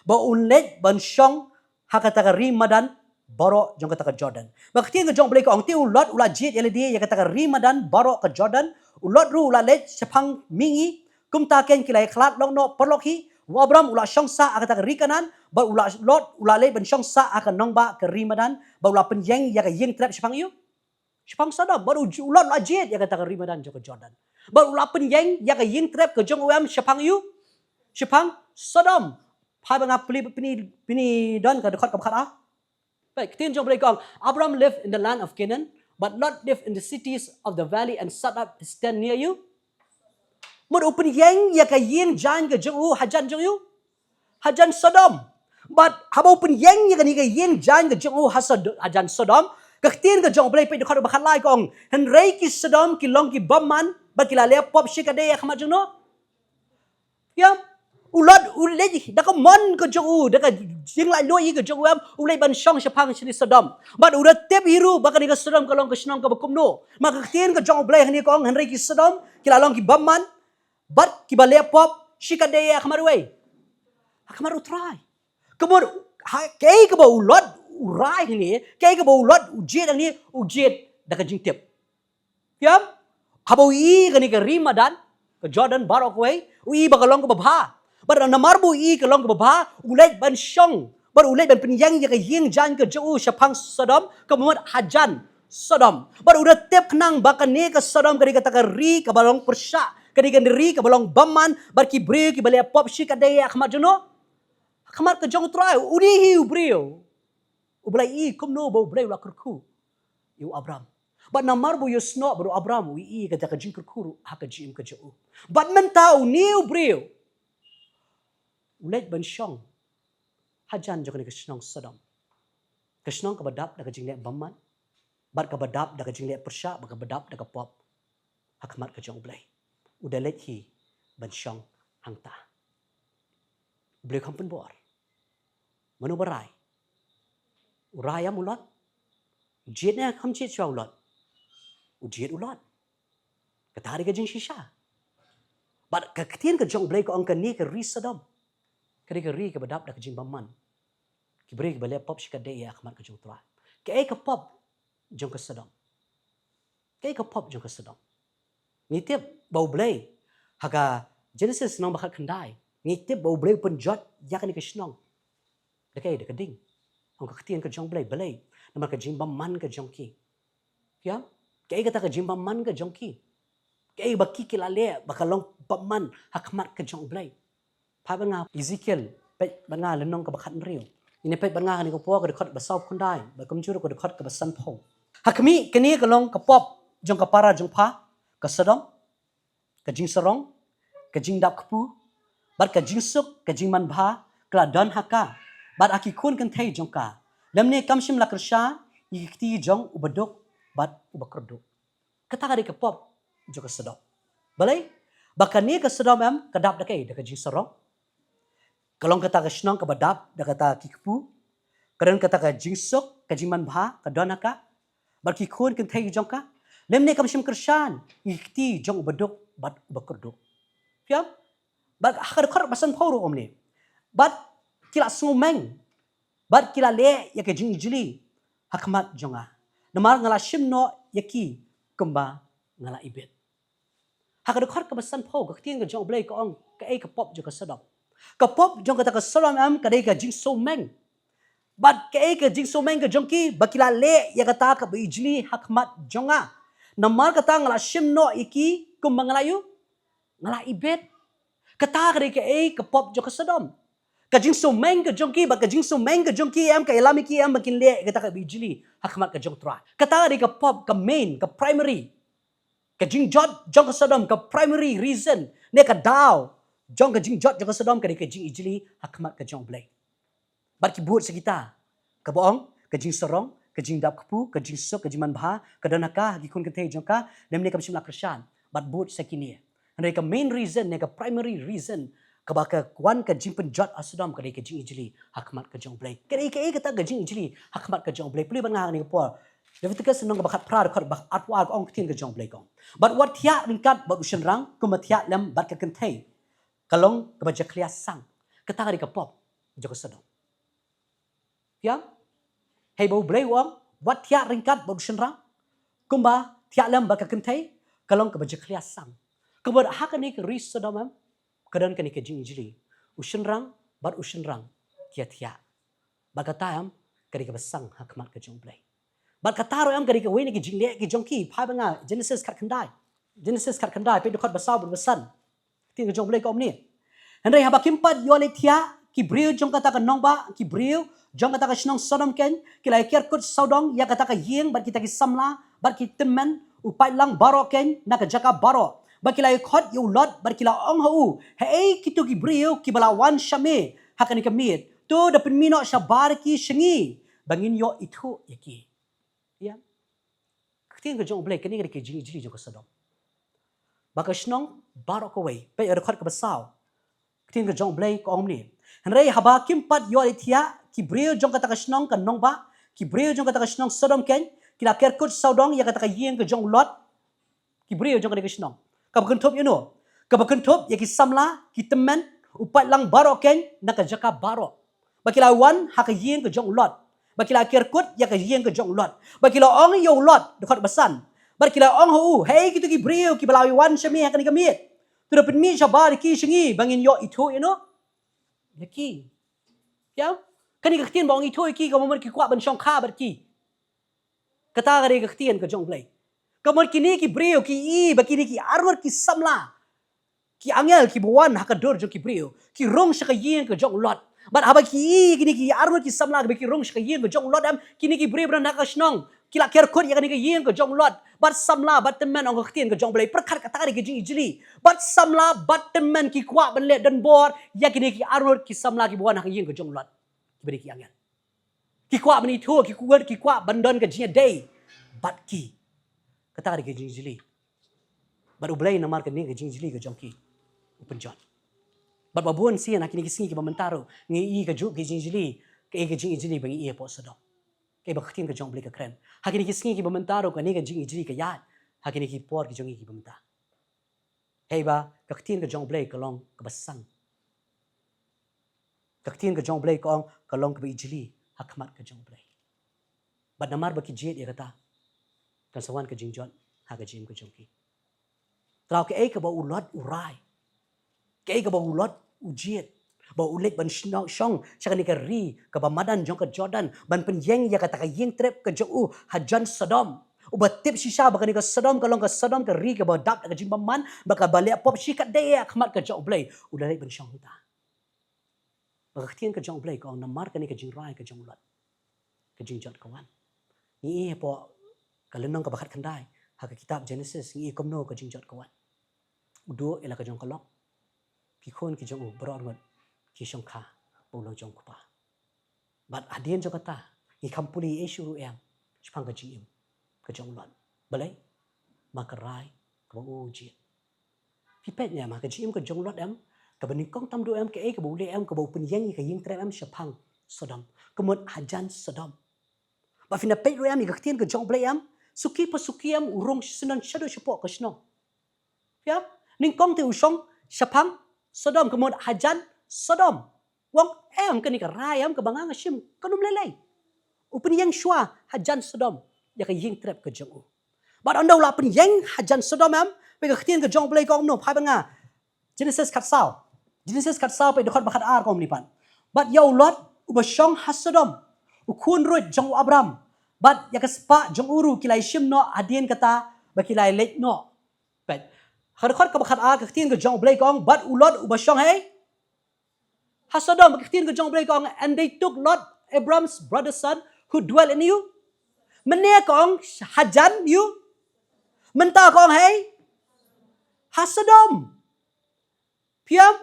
ba un leit ban shong ha kata ka ri madan baroh jong kata ka Jordan. Ba ka ktien ka jong U Blei ka ong, te u Lot u la jied ïa lade ïa kata ka ri madan baroh ka Jordan. U Lot ruh u la leit shaphang mihngi. Kumta kein ki la ïakhlad lok noh paralok hi. U Abram u la shong sah ha kata ka ri Kanaan, bad u la, Lot u la leit ban shong sah ha ka nongbah ka ri madan, bad u la pynïeng ïa ka ïing trep shaphang ïu, shaphang Sodom. Bad u, u Lot u la jied ïa kata ka ri madan jong ka Jordan, bad u la pynïeng ïa ka ïing trep ka jong u em shaphang ïu, shaphang Sodom. Phai ba nga plie, pyni, pyni don ka dkhot kaba khat ah. Peit, ka ktien jong U Blei ka ong, Abram lived in the land of Canaan, but Lot lived in the cities of the valley and set up his tent near ïu. Mut u pynïeng ïa ka ïing jaiñ ka jong u hajan jong ïu, hajan Sodom. Bad haba u pynïeng ïa kane ka ïing jaiñ ka jong u ha Sod-, hajan Sodom, ka ktien ka jong U Blei, peit dkhot ba khat lai ka ong, hynrei ki Sodom ki long ki bymman, bad ki la leh pop shikaddei ha khmat jong no. Ïa, u Lot u leit da ka mon ka jong u, da ka jinglaitluid ka jong u em, u leit ban shong shaphang shane Sodom. Bad u da tip hi ruh ba kane ka Sodom ka long ka shnong kaba kumno. Ma ka ktien ka jong U Blei hangne ka ong, hynrei ki Sodom ki la long ki bymman, bad kiba leh pop shikaddei ha khmat uwei? Ha khmat U Trai. Ka mut, ha, kaei kaba u Lot u rai hangne, kaei kaba u Lot u jied hangne, u jied da ka jingtip. Phi ïohi? Haba u ïohi kane ka ri madan ka Jordan baroh kawei, u ïohi ba ka long kaba bha. Bad namar ba u ïohi ka long kaba bha, u leit ban shong, bad u leit ban pynïeng ïa ka ïing jaiñ ka jong u shaphang Sodom, ka mut hajan Sodom. Bad u da tip khnang ba kane ka Sodom ka dei kata ka ri kaba long pyrshah, ka dei ka ri kaba long bymman, bad ki briew kiba leh pop shikaddei ha khmat jong no, ha khmat ka jong U Trai. Une hi u briew uba la ïohi kumno ba U Blei u la kyrkhu ïa u Abram. Bad namar ba u ïohsngew bad u Abram u ïohi kata ka jingkyrkhu ruh ha ka jingim ka jong u. Bad mynta une u briew u leit ban shong hajan jong kane ka shnong Sodom, ka shnong kaba dap da ka jingleh bymman, bad kaba dap da ka jingleh pyrshah, bad kaba dap da ka pop ha khmat ka jong U Blei. U da leit hi ban shong hangta. U Blei u kham pynbor. Mano ba rai? U rai em u Lot? U jied ne kham jied shuwa u Lot? U jied u Lot. Kata ka dei ka jingshisha. Bad ka ktien ka jong U Blei ka ong kane ka ri Sodom ka dei ka ri kaba dap da ka jingbymman. Ki briew kiba leh pop shikaddei ha khmat ka jong U Trai. Kaei ka pop jong ka Sodom? Kaei ka pop jong ka Sodom? Ngi tip ba U Blei ha ka Genesis lynnong ba khatkhyndai, ngi tip ba U Blei u pynjot ïa kane ka shnong da kaei? Da ka ding. Ong ka ktien ka jong U Blei, balei? Namar ka jingbymman ka jong ki. Phi ïohi? Kaei kata ka jingbymman ka jong ki? Kaei ba ki ki la leh ba ka long bymman ha khmat ka jong U Blei? Phai bad nga Ezekiel, peit bad nga lynnong kaba khathynriew. Ngin ïa peit bad nga kane ka por, ka dkhot ba sawphew khyndai bad kumjuh ruh ka dkhot kaba sanphew. Ha khmih, kane ka long ka pop jong ka para jong pha, ka Sodom, ka jingsarong, ka jingdap kpu, bad ka jingsuk, ka jingmanbha, ka la don ha ka bad ha ki khun kynthei jong ka. Lymne kam shym la kyrshan ïa ki kti jong u baduk bad u bakorduk. Kata ka dei ka pop jong ka Sodom. Balei? Ba kane ka Sodom em ka dap da kaei? Da ka jingsarong. Ka long kata ka shnong kaba dap da kata ki kpu. Ka don kata ka jingsuk, ka jingmanbha ka don ha ka, bad ki khun kynthei jong ka. Lymne kam shym kyrshan ïa ki kti jong u baduk bad u bakorduk. Phi ïohi? Bad ha ka dkhot ba sanphew ruh ong kumne, bad ki la sngewmeng bad ki la leh ïa ka jingijli ha khmat jong nga, namar nga la shim noh ïa ki kumba nga la ibit. Ha ka dkhot kaba sanphew, ka ktien ka jong U Blei ka ong kaei ka pop jong ka Sodom? Ka pop jong kata ka Sodom em ka dei ka jingsngewmeng. Bad kaei ka jingsngewmeng ka jong ki? Ba ki la leh ïa kata kaba ijli ha khmat jong nga, namar kata nga la shim noh ïa ki kumba nga la ïu, nga la ibit. Kata ka dei kaei? Ka pop jong ka Sodom. Ka jingsngewmeng ka jong ki, bad ka jingsngewmeng ka jong ki em ka ïalam ïa ki em ba kin leh ïa kata kaba ijli ha khmat ka jong U Trai. Kata ka dei ka pop, ka main, ka primary. Ka jingjot jong ka Sodom, ka primary reason ne ka daw jong ka jingjot jong ka Sodom ka dei ka jingijli ha khmat ka jong U Blei. Bad ki bud sa kita, kaba ong, ka jingsarong, ka jingdap kpu, ka jingsuk, ka jingmanbha ka don ha ka, ha ki khun kynthei jong ka, lymne kam shym la kyrshan. Bad bud sa kine. Hynrei ka main reason ne ka primary reason Kaba ka wan ka jingpynjot ha Sodom ka dei ka jingijli ha khmat ka jong U Blei. Ka dei kaei kata ka jingijli ha khmat ka jong U Blei? Pule bad nga ha kane ka por. Leviticus lynnong kaba khatphra dkhot ba arphew ar ka ong ktien ka jong U Blei ka ong, bad wat thiah ryngkat bad u shynrang kumba thiah lem bad ka kynthei, ka long kaba jakhlia sang. Kata ka dei ka pop jong ka Sodom. Peit, haba U Blei u ong wat thiah ryngkat bad u shynrang kumba thiah lem bad ka kynthei, ka long kaba jakhlia sang. Kaba ha kane ka ri Sodom em ka don kane ka jingijli, u shynrang bad u shynrang ki ïa thiah. Bad kata em ka dei kaba sang ha khmat ka jong U Blei. Bad kata ruh em ka dei kawei na ki jingleh ki jong ki. Phai bad nga Genesis khatkhyndai. Genesis khatkhyndai, peit dkhot ba saw bad ba san. Ktien ka jong U Blei ka ong kumne: Hynrei haba kim pat ïoh leit thiah, ki briew jong kata ka nongbah, ki briew jong kata ka shnong Sodom keiñ, ki la ïa ker kut sawdong ïa kata ka ïing bad kita ki samla bad ki tymmen u paidlang baroh keiñ na ka jaka baroh. Bad ki la ïa khot ïa u Lot bad ki la ong ha u, haei kito ki briew kiba la wan sha me ha kane ka miet? To da pynmih noh shabar ki sha ngi ba ngin ïoh ithuh ïa ki. Ïa, ka ktien ka jong U Blei, kane ka dei ka jingijli jong ka Sodom. Ba ka shnong baroh kawei, peit ïa dkhot kaba saw. Ka ktien ka jong U Blei ka ong kumne: Hynrei haba kim pat ïoh leit thiah, ki briew jong kata ka shnong ka nongbah, ki briew jong kata ka shnong Sodom keiñ, ki la ker kut sawdong ïa kata ka ïing ka jong u Lot. Ki briew jong kane ka shnong. Kaba kynthup ïa no? Kaba kynthup ïa ki samla, ki tymmen u paidlang baroh keiñ na ka jaka baroh. Ba ki la wan ha ka ïing ka jong u Lot. Ba ki la ker kut ïa ka ïing ka jong u Lot. Ba ki la ong ïa u Lot, dkhot ba san. Ba ki la ong ha u, haei kito ki briew kiba la wan sha me ha kane ka miet? To da pynmih shabar ki sha ngi ba ngin ïoh ithuh ïa no? Ïa ki. Ïa, kane ka ktien ba ong ithuh ïa ki, ka mut ki kwah ban shongkha bad ki. Kata ka dei ka ktien ka jong U Blei. Ka mut kine ki briew ki i ba kine ki arngut ki samla, ki angel kiba wan ha ka dur jong ki briew, ki rung sha ka ïing ka jong u Lot. Bad haba ki i kine ki arngut ki samla kiba ki rung sha ka ïing ka jong u Lot em, kine ki briew ba don ha ka shnong ki la ker kut ïa kane ka ïing ka jong u Lot. Bad samla bad tymmen, ong ka ktien ka jong U Blei, pyrkhat, kata ka dei ka jingijli. Bad samla bad tymmen ki kwah ban leh donbor ïa kine ki arngut ki samla kiba wan ha ka ïing ka jong u Lot, kiba dei ki angel. Ki kwah ban ithuh, ki kwah, ki kwah ban don ka jingïadei bad ki. Kata ka dei ka jingijli. Bad U Blei namar kane ka jingijli ka jong ki, u pynjot. Bad ba bun sien ha kine ki sngi kiba mynta ruh ngi i kajuh ka jingijli, kaei ka jingijli ba ngi i hapoh Sodom. Kaei ba ka ktien ka jong U Blei ka kren. Ha kine ki sngi kiba mynta ruh kane ka jingijli ka ïaid ha kine ki por ki jong ngi kiba mynta. Hei ba ka ktien ka jong U Blei ka long kaba sang. Ka ktien ka jong U Blei ka ong ka long kaba ijli ha khmat ka jong U Blei. Bad namar ba ki jied ïa kata, kan sa wan ka jingjot ha ka jingim ka jong ki. Trai, kaei kaba u Lot u rai, kaei kaba u Lot u jied, ba u leit ban shong, shong sha kane ka ri kaba madan jong ka Jordan, ban pynïeng ïa kata ka ïing trep ka jong u hajan Sodom. Uba tip shisha ba kane ka Sodom ka long ka Sodom, ka ri kaba dap da ka jingbymman, ba kaba leh pop shikatdei ha khmat ka jong U Blei, u la leit ban shong hangta. Ba ka ktien ka jong U Blei ka ong namar kane ka jingrai ka jong u Lot, ka jingjot ka wan. Ngi i hapoh ka lynnong kaba khatkhyndai ha ka kitab Genesis, ngi i kumno ka jingjot ka wan. U duh ïa la ka jong ka long. Ki khun ki jong u baroh arngut ki shongkha bad u la jong u kpa. Bad hadien jong kata, ngi kham pule ei shuh ruh em shaphang ka jingim ka jong u Lot. Balei? Namar ka rai kaba u jied. Phi peit ne em ha ka jingim ka jong u Lot em, kaba nyngkong tam duh em, kaei kaba u leh em, kaba u pynïeng ïa ka ïing trep em shaphang Sodom. Ka mut hajan Sodom. Ba phin da peit ruh em ïa ka ktien ka jong U Blei em, suki pa suki em u rung shisyndon shaduh shapoh ka shnong. Ïa, nyngkong te u shong shaphang Sodom, ka mut hajan Sodom. U ong em, kane ka rai em kaba nga nga shim kan ym lei lei. U pynïeng shuwa hajan Sodom ïa ka ïing trep ka jong u. Bad ynda u la pynïeng hajan Sodom em, peit ka ktien ka jong U Blei ka ong kumno, phai bad nga. Genesis khatsaw. Genesis khatsaw, peit dkhot ba khatar, ka ong kumne pat: Bad ïa u Lot uba shong ha Sodom, u khun ruh jong u Abram, bad ïa ka spah jong u ruh ki la ïashim noh hadien kata ba ki la ïaleit noh. Peit. Ha ka dkhot kaba khatar ka ktien ka jong U Blei ka ong, bad u Lot uba shong hei ha Sodom, ka ktien ka jong U Blei ka ong, and they took Lot, Abram's brother's son, who dwelt in you. Mynne ka ong hajan you. Mynta ka ong hei ha Sodom. Phi ïohi?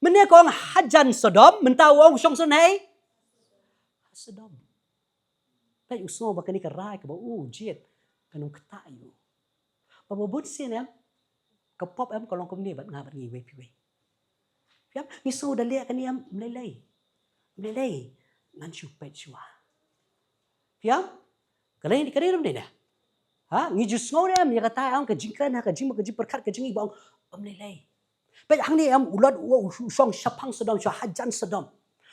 Mynne ka ong hajan Sodom, mynta u ong u shong shen hei ha Sodom. Peit, u sngew ba kane ka rai kaba u jied kan ym ktah ïa u. Ba, ba bun sien em, ka pop em ka long kumne bad nga bad ngi iwei pa iwei. Phi ïam, ngi sngew da leh kane em, ym lei lei. Ym lei lei. Ngan shu peit shuwa. Phi ïam? Ka lei, ka lei rum dei ne? Ha, ngi ju sngew ne em ïa kata em, ka jingkren ha ka jing, ka jingpyrkhat ka jong ngi ba ong ym lei lei. Peit hangne em, u Lot u, u shong shaphang Sodom, sha hajan Sodom.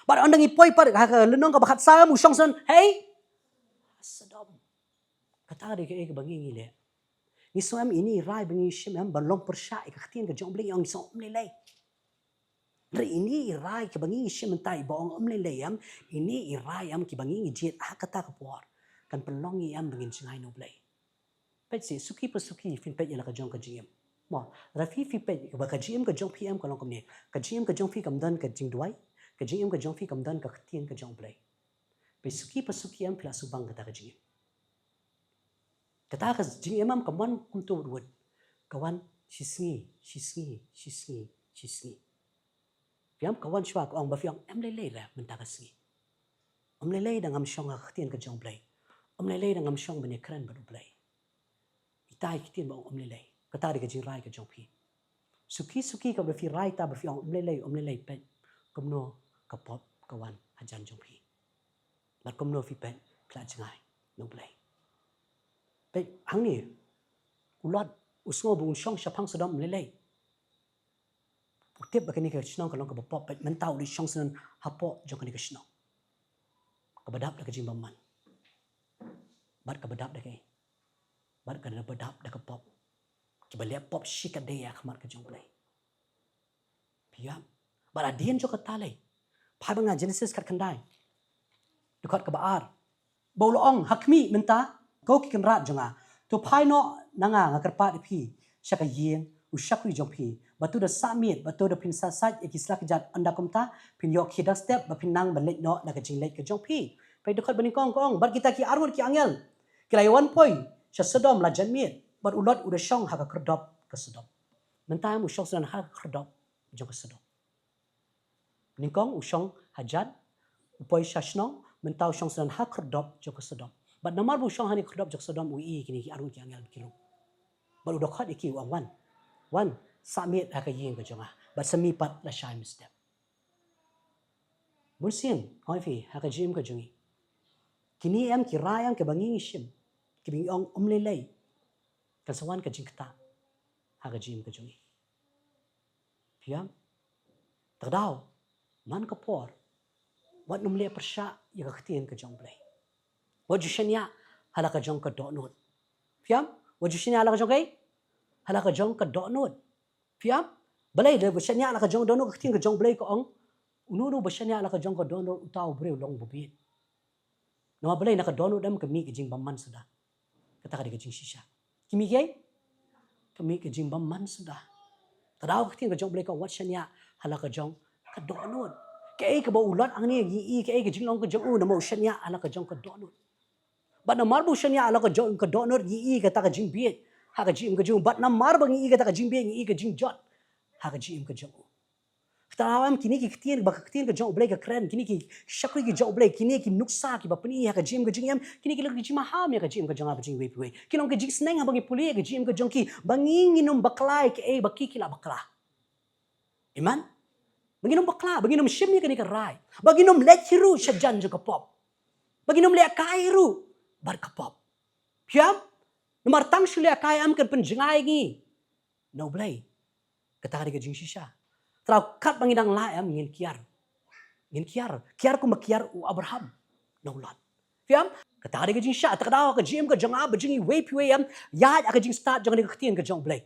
Bad ynda ngi poi pat ha ka lynnong kaba khatsaw em, u shong shen, hei Sodom. Kata dei kaei kaba ngi, ngi leh. Ngi sngew em, ine i rai ba ngi shim em, ban long pyrshah ïa ka ktien ka jong U Blei, ngi ong ngi sngew ym lei lei. Hynrei ine i rai kaba ngi, ngi shim mynta, i ba ong ym lei lei em, ine i rai em kiba ngi, ngi jied ha kata ka por kan pynlong ïa ngi em ba ngin jngai na U Blei. Peit shi, suki pa suki, phin peit ïa la ka jong ka jingim. Mo, lada phi, phi peit ba ka jingim ka jong phi em ka long kumne. Ka jingim ka jong phi kam don ka jingduwai, ka jingim ka jong phi kam don ka ktien ka jong U Blei. Peit suki pa suki em phi la shu bang kata ka jingim. Kata ka jingim em kam wan kumto wut wut. Ka wan shisngi, shisngi, shisngi, shisngi. Phi ïam, ka wan shuwa ka ong ba phi ong ym lei lei re mynta ka sngi. Ym lei lei da ngam shong ha ka ktien ka jong U Blei. Ym lei lei da ngam shong ban ïakren bad U Blei. Ita i ktien ba ong ym lei lei. Kata dei ka jingrai ka jong phi. Suki suki kaba phi rai ta ba phi ong ym lei lei, ym lei lei, peit kumno ka pop ka wan hajan jong phi. Bad kumno phi peit, phi la jngai na U Blei. Peit hangne, u Lot u sngew ba un shong shaphang Sodom ym lei lei. U tip ba kane ka shnong ka long kaba pop, peit mynta u dei shong shen hapoh jong kane ka shnong kaba dap da ka jingbymman. Bad kaba dap da kaei? Bad kaba dap da ka pop. Kiba leh pop shikatdei ha khmat ka jong U Blei. Phi ïam? Bad hadien jong kata lei, phai ba nga Genesis khatkhyndai, dkhot kaba ar. Ba u la ong, ha khmih mynta, ko ki kynrad jong nga, to phai noh na nga, nga kyrpad ïa phi sha ka ïing u shakri jong phi, ba to da sah miet, ba to da phin sah sait ïa ki slajat, ynda kumta phin ïoh khie dang step ba phin nang ban leit noh na ka jingleit ka jong phi. Peit dkhot ba nyngkong ka ong, bad kita ki arngut ki angel ki la ïawan poi sha Sodom la jan miet, bad u Lot u da shong ha ka khyrdop ka Sodom. Mynta em u shong shen ha ka khyrdop jong ka Sodom. Nyngkong u shong hajan, u poi sha shnong, mynta u shong shen ha khyrdop jong ka Sodom. Bad namar ba u shong ha kane ka khyrdop jong ka Sodom, u ïohi kine ki arngut ki angel ba ki rung. Bad u da khot ïa ki, u ong, wan, wan, sah miet ha ka ïing ka jong nga. Bad sa mih pat la shai mynstep. Bun sien, ong ïa phi, ha ka jingim ka jong ngi, kine em ki rai em kiba ngi, ngi shim, kiba ngi ong ym lei lei, kan sa wan ka jingktah ha ka jingim ka jong ngi. Phi ïam? Te kdaw, man ka por, wat nym leh pyrshah ïa ka ktien ka jong U Blei. Wat ju shaniah ha la ka jong ka dohnud. Phi ïam? Wat ju shaniah ha la ka jong kaei? Ha la ka jong ka dohnud. Phi ïam? Balei lada ba shaniah ha la ka jong ka dohnud? Ka ktien ka jong U Blei ka ong, uno uno ba shaniah ha la ka jong ka dohnud, uta u briew u long ba bieit. Namar balei? Na ka dohnud em ka mih ka jingbymman suda. Kata ka dei ka jingshisha. Ki mih kiei? Ka mih ka jingbymman suda. Te kdaw ka ktien ka jong U Blei ka ong wat shaniah ha la ka jong ka dohnud. Kaei kaba u Lot hangne ngi ïohi, kaei ka jinglong ka jong u, namar u shaniah ha la ka jong ka dohnud. Bad namar ba u shaniah ha la ka jong ka dohnud ngi ïohi kata ka jingbieit ha ka jingim ka jong u. Bad namar ba ngi ïohi kata ka jingbieit ngi ïohi ka jingjot ha ka jingim ka jong u. Kata em, kine ki ktien, ba ka ktien ka jong U Blei ka kren, kine ki shakri ki jong U Blei, kine ki nuksa kiba pyni ha ka jingim ka jong ngi em, kine ki long ki jingmaham ïa ka jingim ka jong nga bad jong iwei pa iwei. Ki long ki jingsneng haba ngi pule ïa ka jingim ka jong ki, ba ngi ngin ym bakla ïa kaei ba ki ki la bakla. Amen. Ba ngin ym bakla, ba ngin ym shim ïa kane ka rai, ba ngin ym leit hi ruh shajan jong ka pop, ba ngin ym lehkai ruh bad ka pop. Phi ïam? Namar tang shu lehkai em kan pynjngai ngi na U Blei. Kata ka dei ka jingshisha. Te kdaw katba ngi dang lah em ngin kiar. Ngin kiar. Kiar kumba kiar u Abraham na u Lot. Phi ïam? Kata ka dei ka jingshisha. Te kdaw ka jingim ka jong nga bad jong iwei pa iwei em, ïaid ha ka jingstad jong kane ka ktien ka jong U Blei.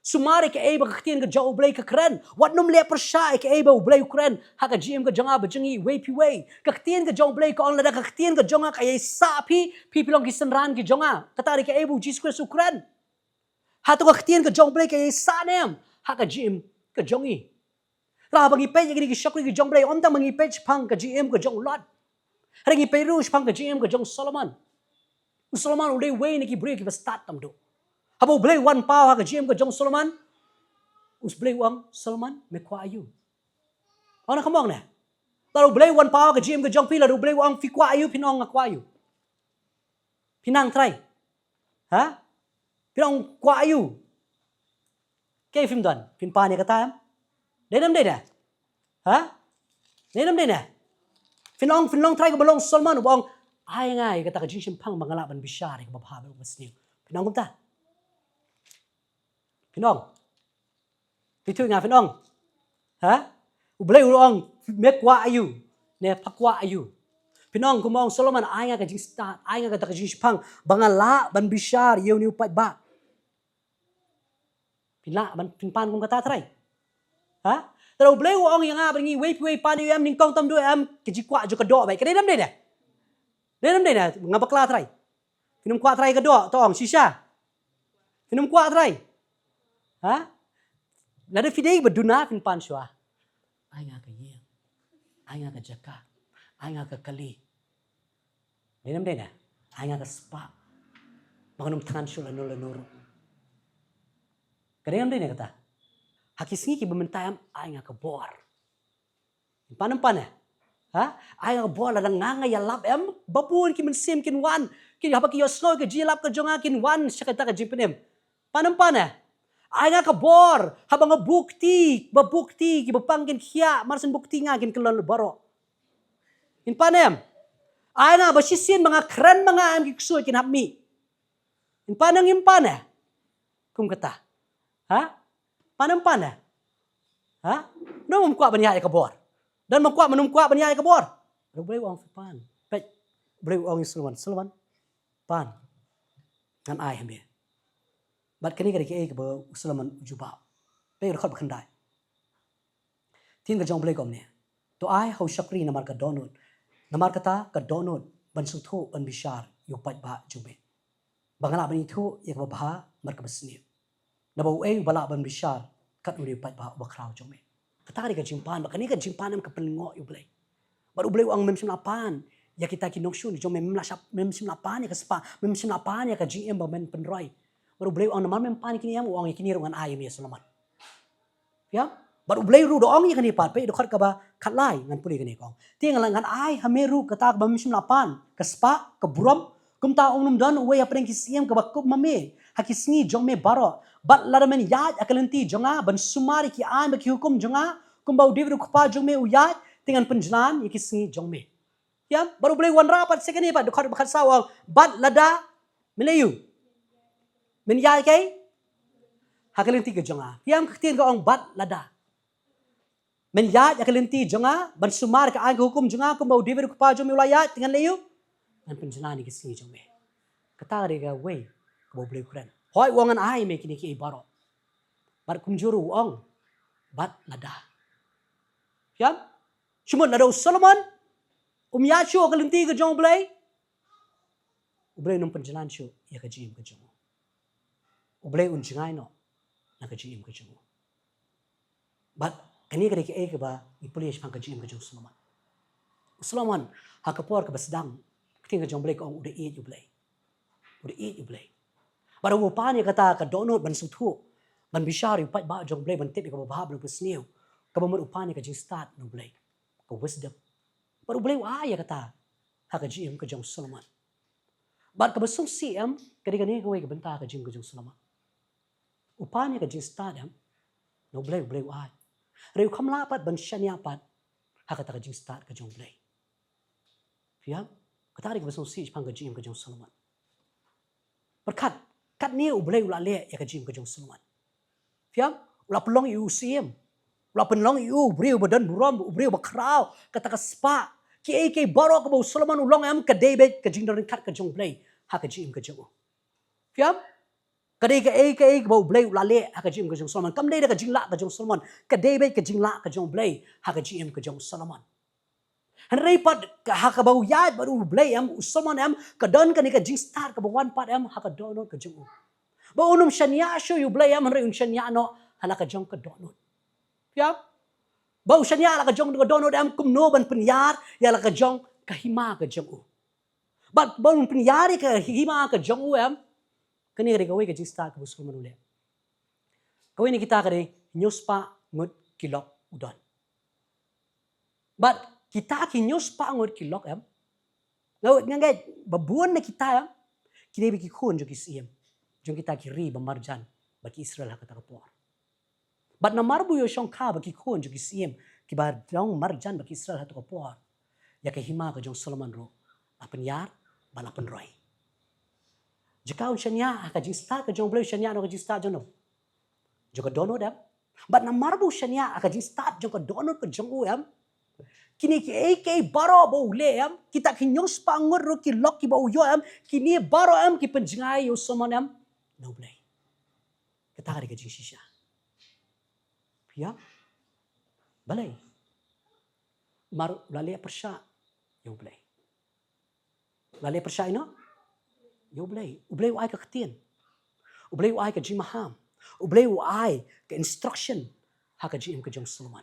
Sumar ïa kaei ba ka ktien ka jong U Blei ka kren. Wat nym leh pyrshah ïa kaei ba U Blei u kren ha ka jingim ka jong nga bad jong iwei pa iwei. Ka ktien ka jong U Blei ka ong lada ka ktien ka jong nga ka ïai sah ha phi, phi phi long ki synran ki jong nga. Kata ka dei kaei ba U Jisu Khrist u kren. Hato ka ktien ka jong U Blei ka ïai sah ne em ha ka jingim ka jong ngi? Te haba ngi peit ïa kine ki shakri ki jong U Blei, ym tang ba ngi peit shaphang ka jingim ka jong u Lot, hynrei ngi peit ruh shaphang ka jingim ka jong u Solomon. U Solomon u dei uwei na ki briew kiba stad tam duh. Haba U Blei u wan paw ha ka jingim ka jong u Solomon, U Blei u ong, Solomon, me kwah aïu? Ong na ka mong ne? Lada U Blei u wan paw ha ka jingim ka jong phi, lada U Blei u ong phi kwah aïu, phin ong nga kwah aïu? Phin nang trai? Ha? Phin ong kwah aïu? Kaei phim don? Phin pan ïa kata em? Dei ne ym dei ne? Ha? Dei ne em dei ne? Phin ong, phin long trai kaba long Solomon, uba ong, ai nga ïa kata ka jingshemphang ba nga lah ban bishar ïa kaba bha bad basniew. Phin ong kumta? Phin ong? Phi tip nga phin ong? Ha? U Blei u ong, me kwah aïu? Ne pha kwah aïu? Phin ong kumba ong Solomon, ai nga ka jingstad, ai nga kata ka jingshemphang ba nga lah ban bishar ïa une u paidbah. Phin lah ban, phin pan kum kata trai? Ha? Te lada U Blei u ong ïa nga bad ngi, wei pa wei pan ïa u, em nyngkong tam duh em, ka jingkwah jong ka doh beit. Ka dei ne em dei ne? Dei ne em dei ne? Nga bakla trai. Phin ym kwah trai ka doh, to ong shisha. Phin ym kwah trai? Ha? Lada phi dei ba duna, phin pan shuwa. Ai nga ka ïing. Ai nga ka jaka. Ai nga ka kali. Dei ne em dei ne? Ai nga ka spah ba kan ym thngan shuh lano lano ruh. Ka dei ne em dei ne kata? Ha ki sngi kiba mynta em, ai nga ka bor. Phin pan ne em pan ne? Ha? Ai nga ka bor, lada nga nga ïalap em, ba bun ki mynsiem kin wan, kin, haba ki ïohsngew ïa ka jingïalap ka jong nga, kin wan sha kata ka jingpynim. Pan ne em pan ne? Ai nga ka bor, haba nga buh kti, ba buh kti, kiba pang kin khiah, mar shen buh kti nga kin kyllon baroh. Phin pan ne em? Ai nga ba shisien ba nga kren ma nga em, ki ksuid kin hap mih. Phin pan ne em, phin pan ne? Kum kata. Ha? Pan ne em pan ne? Ha? Nongym kwah ban ïaid ïa ka bor. Don ba kwah, nongym kwah ban ïaid ïa ka bor. U Blei u ong phin pan. Peit, U Blei u ong ïa Solomon, Solomon, pan. Ngan ai ha me. Bad kane ka dei kaei kaba u Solomon u jubab. Peit ka dkhot ba khyndai. Ktien ka jong U Blei kumne. To ai ha u shakri namar ka dohnud. Namar kata ka dohnud ban sngewthuh ban bishar ïa u paidbah jong me, ba nga lah ban ithuh ïa kaba bha bad kaba sniew. Naba uei uba lah ban bishar kat une u paidbah uba khraw jong me? Kata ka dei ka jingpan, bad kane ka jingpan em ka pynlyngngoh ïa U Blei. Bad U Blei u ong mem shym la pan ïa kita ki nongshun jong me, mem la shah, mem shym la pan ïa ka spah, mem shym la pan ïa ka jingim ba men pynroi. Bad U Blei u ong namar mem pan ïa kine em, u ong ïa kine ruh ngan ai ïa me Solomon. Phi ïam? Bad U Blei ruh u da ong ïa kane pat, peit dkhot kaba khatlai, ngan pule kane ka ong. Te ngan, ngan ai ha me ruh kata kaba mem shym la pan, ka spah, ka burom. Kumta um nym don uwei hapdeng ki syiem kaba kup ma me ha ki sngi jong me baroh. Bad lada men ïaid ha ka lynti jong nga ban sumar ïa ki aiñ bad ki hukum jong nga, kumba u David u kpa jong me u ïaid, te ngan pynjlan ïa ki sngi jong me. Phi ïam? Bad U Blei u wanrah pat sha kane pat, dkhot ba khatsaw u ong, bad lada men leh aïu? Men ïaid kaei? Ha ka lynti ka jong nga. Phi ïam, ka ktien ka ong bad lada men ïaid ha ka lynti jong nga ban sumar ïa ka aiñ ka hukum jong nga, kumba u David u kpa jong me u la ïaid, te ngan leh aïu? Ngan pynjlan ïa ki sngi jong me. Kata ka dei kawei kaba U Blei u kren. Hooid, u ong ngan ai ïa me kine kiei baroh. Bad kumjuh ruh u ong bad lada. Phi ïam? Shu mut lada u Solomon um ïaid shuh ha ka lynti ka jong U Blei, U Blei un ym pynjlan shuh ïa ka jingim ka jong u. U Blei un jngai noh na ka jingim ka jong u. Bad kane ka dei kaei kaba ngi pule shaphang ka jingim ka jong u Solomon. U Solomon, ha ka por kaba sdang, ka ktien ka jong U Blei ka ong u da ïeit ïa U Blei. U da ïeit ïa U Blei. Bad u pan ïa kata ka dohnud ban sngewthuh, ban bishar ïa u paidbah jong U Blei, ban tip ïa kaba bha bad kaba sniew. Kaba mut u pan ïa ka jingstad na U Blei, ka wisdom. Bad U Blei u ai ïa kata ha ka jingim ka jong u Solomon. Bad kaba sngewsih em, ka dei kane kawei ka bynta ka jingim ka jong u Solomon. U pan ïa ka jingstad em na U Blei, U Blei u ai. Hynrei u kham lah pat ban shaniah pat ha kata ka jingstad ka jong U Blei. Phi ïam? Kata ka dei kaba sngewsih shaphang ka jingim ka jong u Solomon. Pyrkhat, katne U Blei u la leh ïa ka jingim ka jong u Solomon. Phi ïam? U la pynlong ïa u u syiem. U la pynlong ïa u u briew ba don burom, u briew ba khraw, kata ka spah. Kiei kiei baroh kaba u Solomon u long em, ka dei beit ka jingdon ryngkat ka jong U Blei ha ka jingim ka jong u. Phi ïam? Ka dei kaei kaei kaba U Blei u la leh ha ka jingim ka jong u Solomon. Kam dei da ka jinglah ka jong u Solomon. Ka dei beit ka jinglah ka jong U Blei ha ka jingim ka jong u Solomon. Hynrei pat ha kaba u ïaid bad U Blei em, u Solomon em, ka don kane ka jingstad kaba wan pat em ha ka dohnud ka jong u. Ba un ym shaniah shuh ïa U Blei em, hynrei un shaniah noh ha la ka jong ka dohnud. Phi ïam? Ba u shaniah la ka jong ka dohnud em, kumno ban pynïar ïa la ka jong ka hima ka jong u. Bad ba un pynïar ïa ka hima ka jong u em, kane ka dei kawei ka jingstad kaba u Solomon u leh. Kawei na kita ka dei hynñiew spah ngut ki lok u don. Bad kita ki hynñiew spah ngut ki lok em, nga, nga ngeit ba bun na kita em, ki dei bad ki khun jong ki syiem, jong kita ki ri ba marjan bad ki Israel ha kata ka por. Bad namar ba u ïashongkha bad ki khun jong ki syiem, Kiba dang marjan bad ki Israel ha kato ka por, ïa ka hima ka jong Solomon ruh la pynïar bad la pynroi. Jaka un shaniah ha ka jingstad ka jong U Blei, u shaniah noh ha ka jingstad jong no? Jong ka dohnud, em? Bad namar ba u shaniah ha ka jingstad jong ka dohnud ka jong u, em, kine kiei kiei baroh ba u leh, em, kita ki hynñiewspah ngut ruh ki lok kiba u ïoh, em, kine baroh, em, ki pynjngai ïa u Solomon, em, na U Blei. Kata ka dei ka jingshisha. Phi ïa? Balei? Namar u la leh pyrshah ïa U Blei. U la leh pyrshah ïa no? Ïa U Blei. U Blei u ai ka ktien. U Blei u ai ka jingmaham. U Blei u ai ka instruction ha ka jingim ka jong Solomon.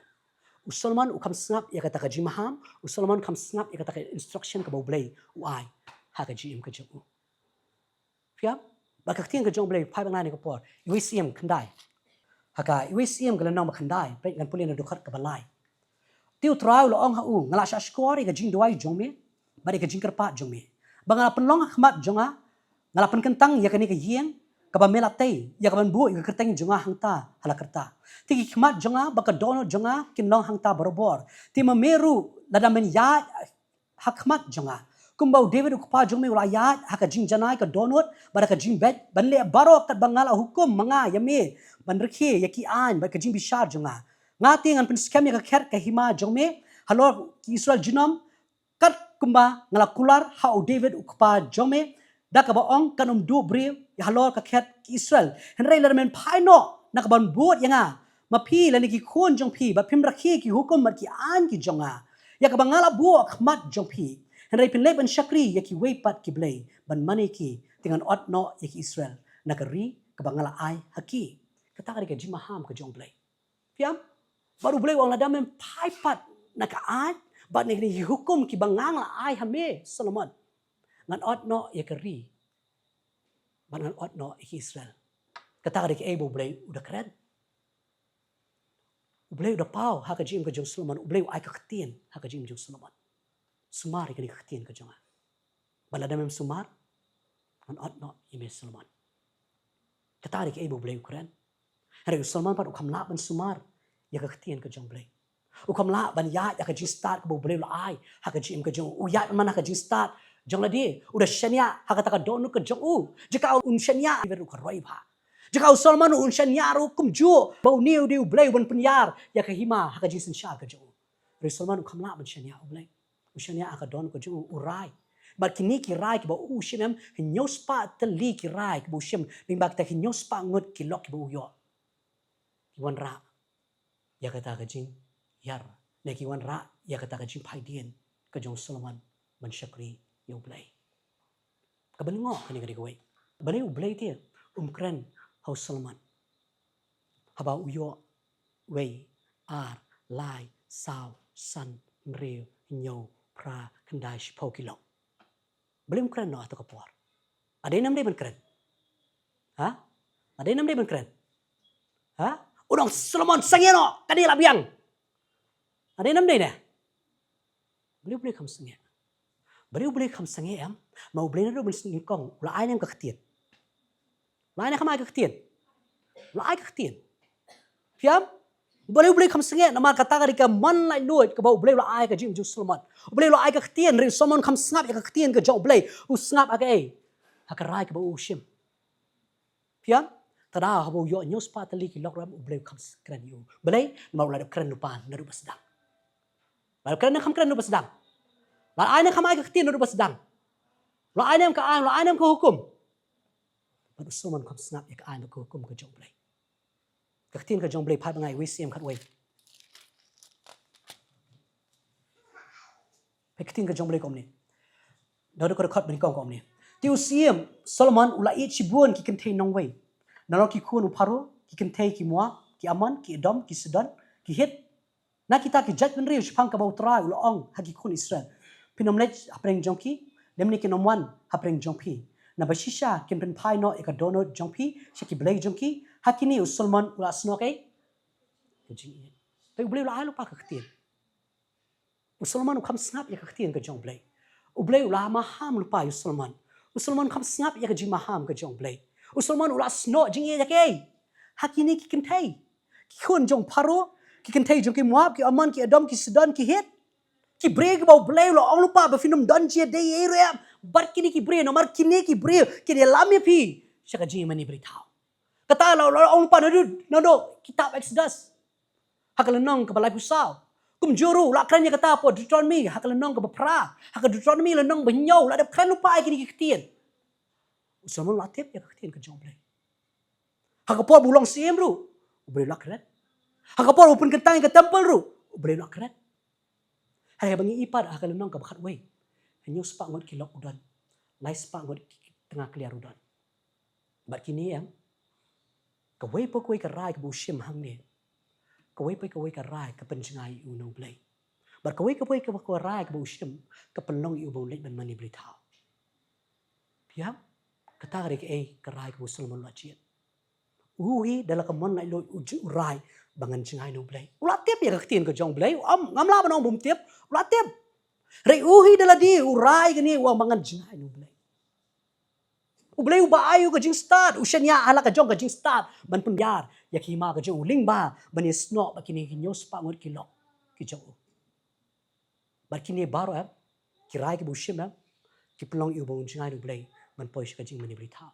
U Solomon u kham sngap ïa kata ka jingmaham, u Solomon u kham sngap ïa kata ka instruction kaba U Blei u ai ha ka jingim ka jong u. Phi ïa? Bad ka ktien ka jong U Blei, phai ba ngan ai kane ka por. Iwei Syiem khyndai. Ha ka Iwei Syiem ka lynnong ba khyndai, peit ngan pule na dkhot kaba lai. Te U Trai u la ong ha u, nga la shahshkor ïa ka jingduwai jong me bad ïa ka jingkyrpad jong me, ba nga la pynlong ha khmat jong nga, nga la pynkyntang ïa kane ka ïing kaba me la tei ïa kaban buh ïa ka kyrteng jong nga hangta ha la karta. Te ki khmat jong nga bad ka dohnud jong nga kin long hangta barabor. Te ma me ruh, lada men ïaid ha khmat jong nga, kumba U David u kpa jong me u la ïaid ha ka jingjanai ka dohnud bad ha ka jingbeit, ban leh baroh katba nga la hukum ma nga ïa me, ban rakhe ïa ki aiñ bad ka jingbishar jong nga, nga te ngan pynskhem ïa ka khet ka hima jong me halor ki Israel junom, kat kumba nga la kular ha U David u kpa jong me, da kaba ong, kan ym duh briew halor ka khet ki Israel. Hynrei lada men phai noh na kaban bud ïa nga, ma phi lane ki khun jong phi, bad phim rakhe ki hukum bad ki aiñ ki jong nga, ïa kaba nga la buh ha khmat jong phi, hynrei phin leit ban shakri ïa kiwei pat ki blei ban mane ki, te ngan ot noh ïa ki Israel na ka ri kaba nga la ai ha ki. Kata ka dei ka jingmaham ka jong U Blei. Phi ïa? Bad U Blei u ong, lada men phai pat na ka aiñ bad na ki hukum kiba nga la ai ha me, Solomon, ngan ot noh ïa ka ri bad ngan ot noh ïa ki Israel. Kata ka dei kaei ba U Blei u da kren. U Blei u da paw ha ka jingim ka jong Solomon, U Blei u ai ka ktien ha ka jingim jong Solomon. Sumar ïa kane ka ktien ka jong nga. Bad lada mem sumar, ngan ot noh ïa me, Solomon. Kata ka dei kaei ba U Blei u kren. Hynrei u Solomon pat u kham lah ban sumar ïa ka ktien ka jong U Blei. U kham lah ban ïaid ha ka jingstad kaba U Blei u la ai ha ka jingim ka jong u. U ïaid man ha ka jingstad jong lade. U da shaniah ha kata ka dohnud ka jong u. Jaka un shaniah, David ruh ka roi bha. Jaka u Solomon un shaniah ruh kumjuh, ba une u dei U Blei uban pynïar ïa ka hima ha ka jingsynshar ka jong u. Hynrei u Solomon u kham lah ban shaniah U Blei. U shaniah ha ka dohnud ka jong u, u rai. Bad kine ki rai kiba u shim, em, hynñiewspah tylli ki rai kiba u shim, lyngba kita hynñiewspah ngut ki lok kiba u ïoh, ki wanrah ïa kata ka jingïar, ne ki wanrah ïa kata ka jingphaidien ka jong u Solomon ban shakri ïa U Blei. Kaba lyngngoh kane ka dei kawei. Balei U Blei te um kren ha u Solomon haba u ïoh wei, ar, lai, saw, san, hynriew, hynñiew, phra, khyndai, shiphew ki lok? Balei um kren noh ha kata ka por? La dei ne ym dei ban kren? Ha? La dei ne ym dei ban kren? Ha? U ong, Solomon, sangeh noh, kane la biang. La dei ne ym dei ne? Balei U Blei kham sangeh? Balei U Blei kham sangeh, em? Ma U Blei naduh ban sngewnyngkong u la ai ne em ka ktien? U la ai ne kham ai ka ktien? U la ai ka ktien. Phi ïa? Balei U Blei kham sangeh? Namar kata ka dei ka mon laitluid kaba U Blei u la ai ha ka jingim jong u Solomon. U Blei u la ai ka ktien, hynrei u Solomon kham sngap ïa ka ktien ka jong U Blei. U sngap ha kaei? Ha ka rai kaba u shim. Phi ïa? Te da haba u ïoh hynñiewspah tylli ki lok, em, U Blei u kham kren ïa u. Balei? Namar u la dep kren lypa naduh ba sdang. U la dep kren ne kham kren naduh ba sdang? U la ai ne kham ai ka ktien naduh ba sdang? U la ai ne em ka aiñ, u la ai ne em ka hukum? Bad u Solomon kham sngap ïa ka aiñ bad ka hukum ka jong U Blei. Ka ktien ka jong U Blei, phai ba ngan ai Iwei Syiem khatwei. Peit ka ktien ka jong U Blei kumne. Naduh ka dkhot ba nyngkong kumne. Te u Syiem Solomon u la ïeit shibun ki kynthei nongwei nalor ki khun u Pharaoh, ki kynthei ki Moab, ki Ammon, ki Edom, ki Sidon, ki Hit, na kita ki jaitbynriew shaphang kaba U Trai u la ong ha ki khun Israel, phin ym leit hapdeng jong ki, lymne kin ym wan hapdeng jong phi. Naba shisha kin pynphai noh ïa ka dohnud jong phi sha ki blei jong ki. Ha kine u Solomon u la snoh kaei? Ka jingïeit. Te U Blei u la ai lypa ka ktien. U Solomon u kham sngap ïa ka ktien ka jong U Blei. U Blei u la maham lypa ïa u Solomon. U Solomon kham sngap ïa ka jingmaham ka jong U Blei. U Solomon u la snoh jingïeit ïa kiei? Ha kine ki kynthei, ki khun jong u Pharaoh, Ki kynthei jong ki Moab, ki Ammon, ki Edom, ki Sidon, ki Hit. Ki briew kiba U Blei u la ong lypa ba phin ym don jingïadei ei ruh em bad kine ki briew, namar kine ki briew kin ïalam ïa phi sha ka jingmane blei thaw. Kata la, la ong lypa naduh, naduh kitab Exodus ha ka lynnong kaba laiphew saw. Kumjuh ruh u la kren ïa kata hapoh Deuteronomy ha ka lynnong kaba phra. Ha ka Deuteronomy lynnong ba hynñiew u la dep kren lypa ïa kine ki ktien. U Solomon u la tip ïa ka ktien ka jong U Blei. Ha ka por ba u long syiem ruh U Blei u la kren. Ha ka por ba u pynkyntang ïa ka temple ruh U Blei u la kren. Hynrei haba ngi i pat ha ka lynnong kaba khatwei, hynñiew spah ngut ki lok u don, lai spah ngut ki tnga kliar u don. Bad kine em, kawei pa kawei ka rai kaba u shim hangne, kawei pa kawei ka rai ka pynjngai ïa u na U Blei. Bad kawei pa kawei ka rai kaba u shim ka pynlong ïa u ba un leit ban mane blei thaw. Phi ïam? Kata ka dei kaei ka rai kaba u Solomon u la jied. U hi da la ka mon laitluid u ju, u rai ba ngan jngai na U Blei. U la tip ïa ka ktien ka jong U Blei, u ym, ngam lah ban ong ba um tip, u la tip. Hynrei u hi da lade u rai kane, u ong ba ngan jngai na U Blei. U Blei uba ai ïa u ka jingstad, u shaniah ha la ka jong ka jingstad ban pynbiar ïa ka hima ka jong u lyngba ban ïasnoh bad kine ki hynñiew spah ngut ki lok ki jong u. Bad kine baroh em, ki rai kiba u shim em, ki pynlong ïa u ba un jngai na U Blei ban poi sha ka jingmane blei thaw.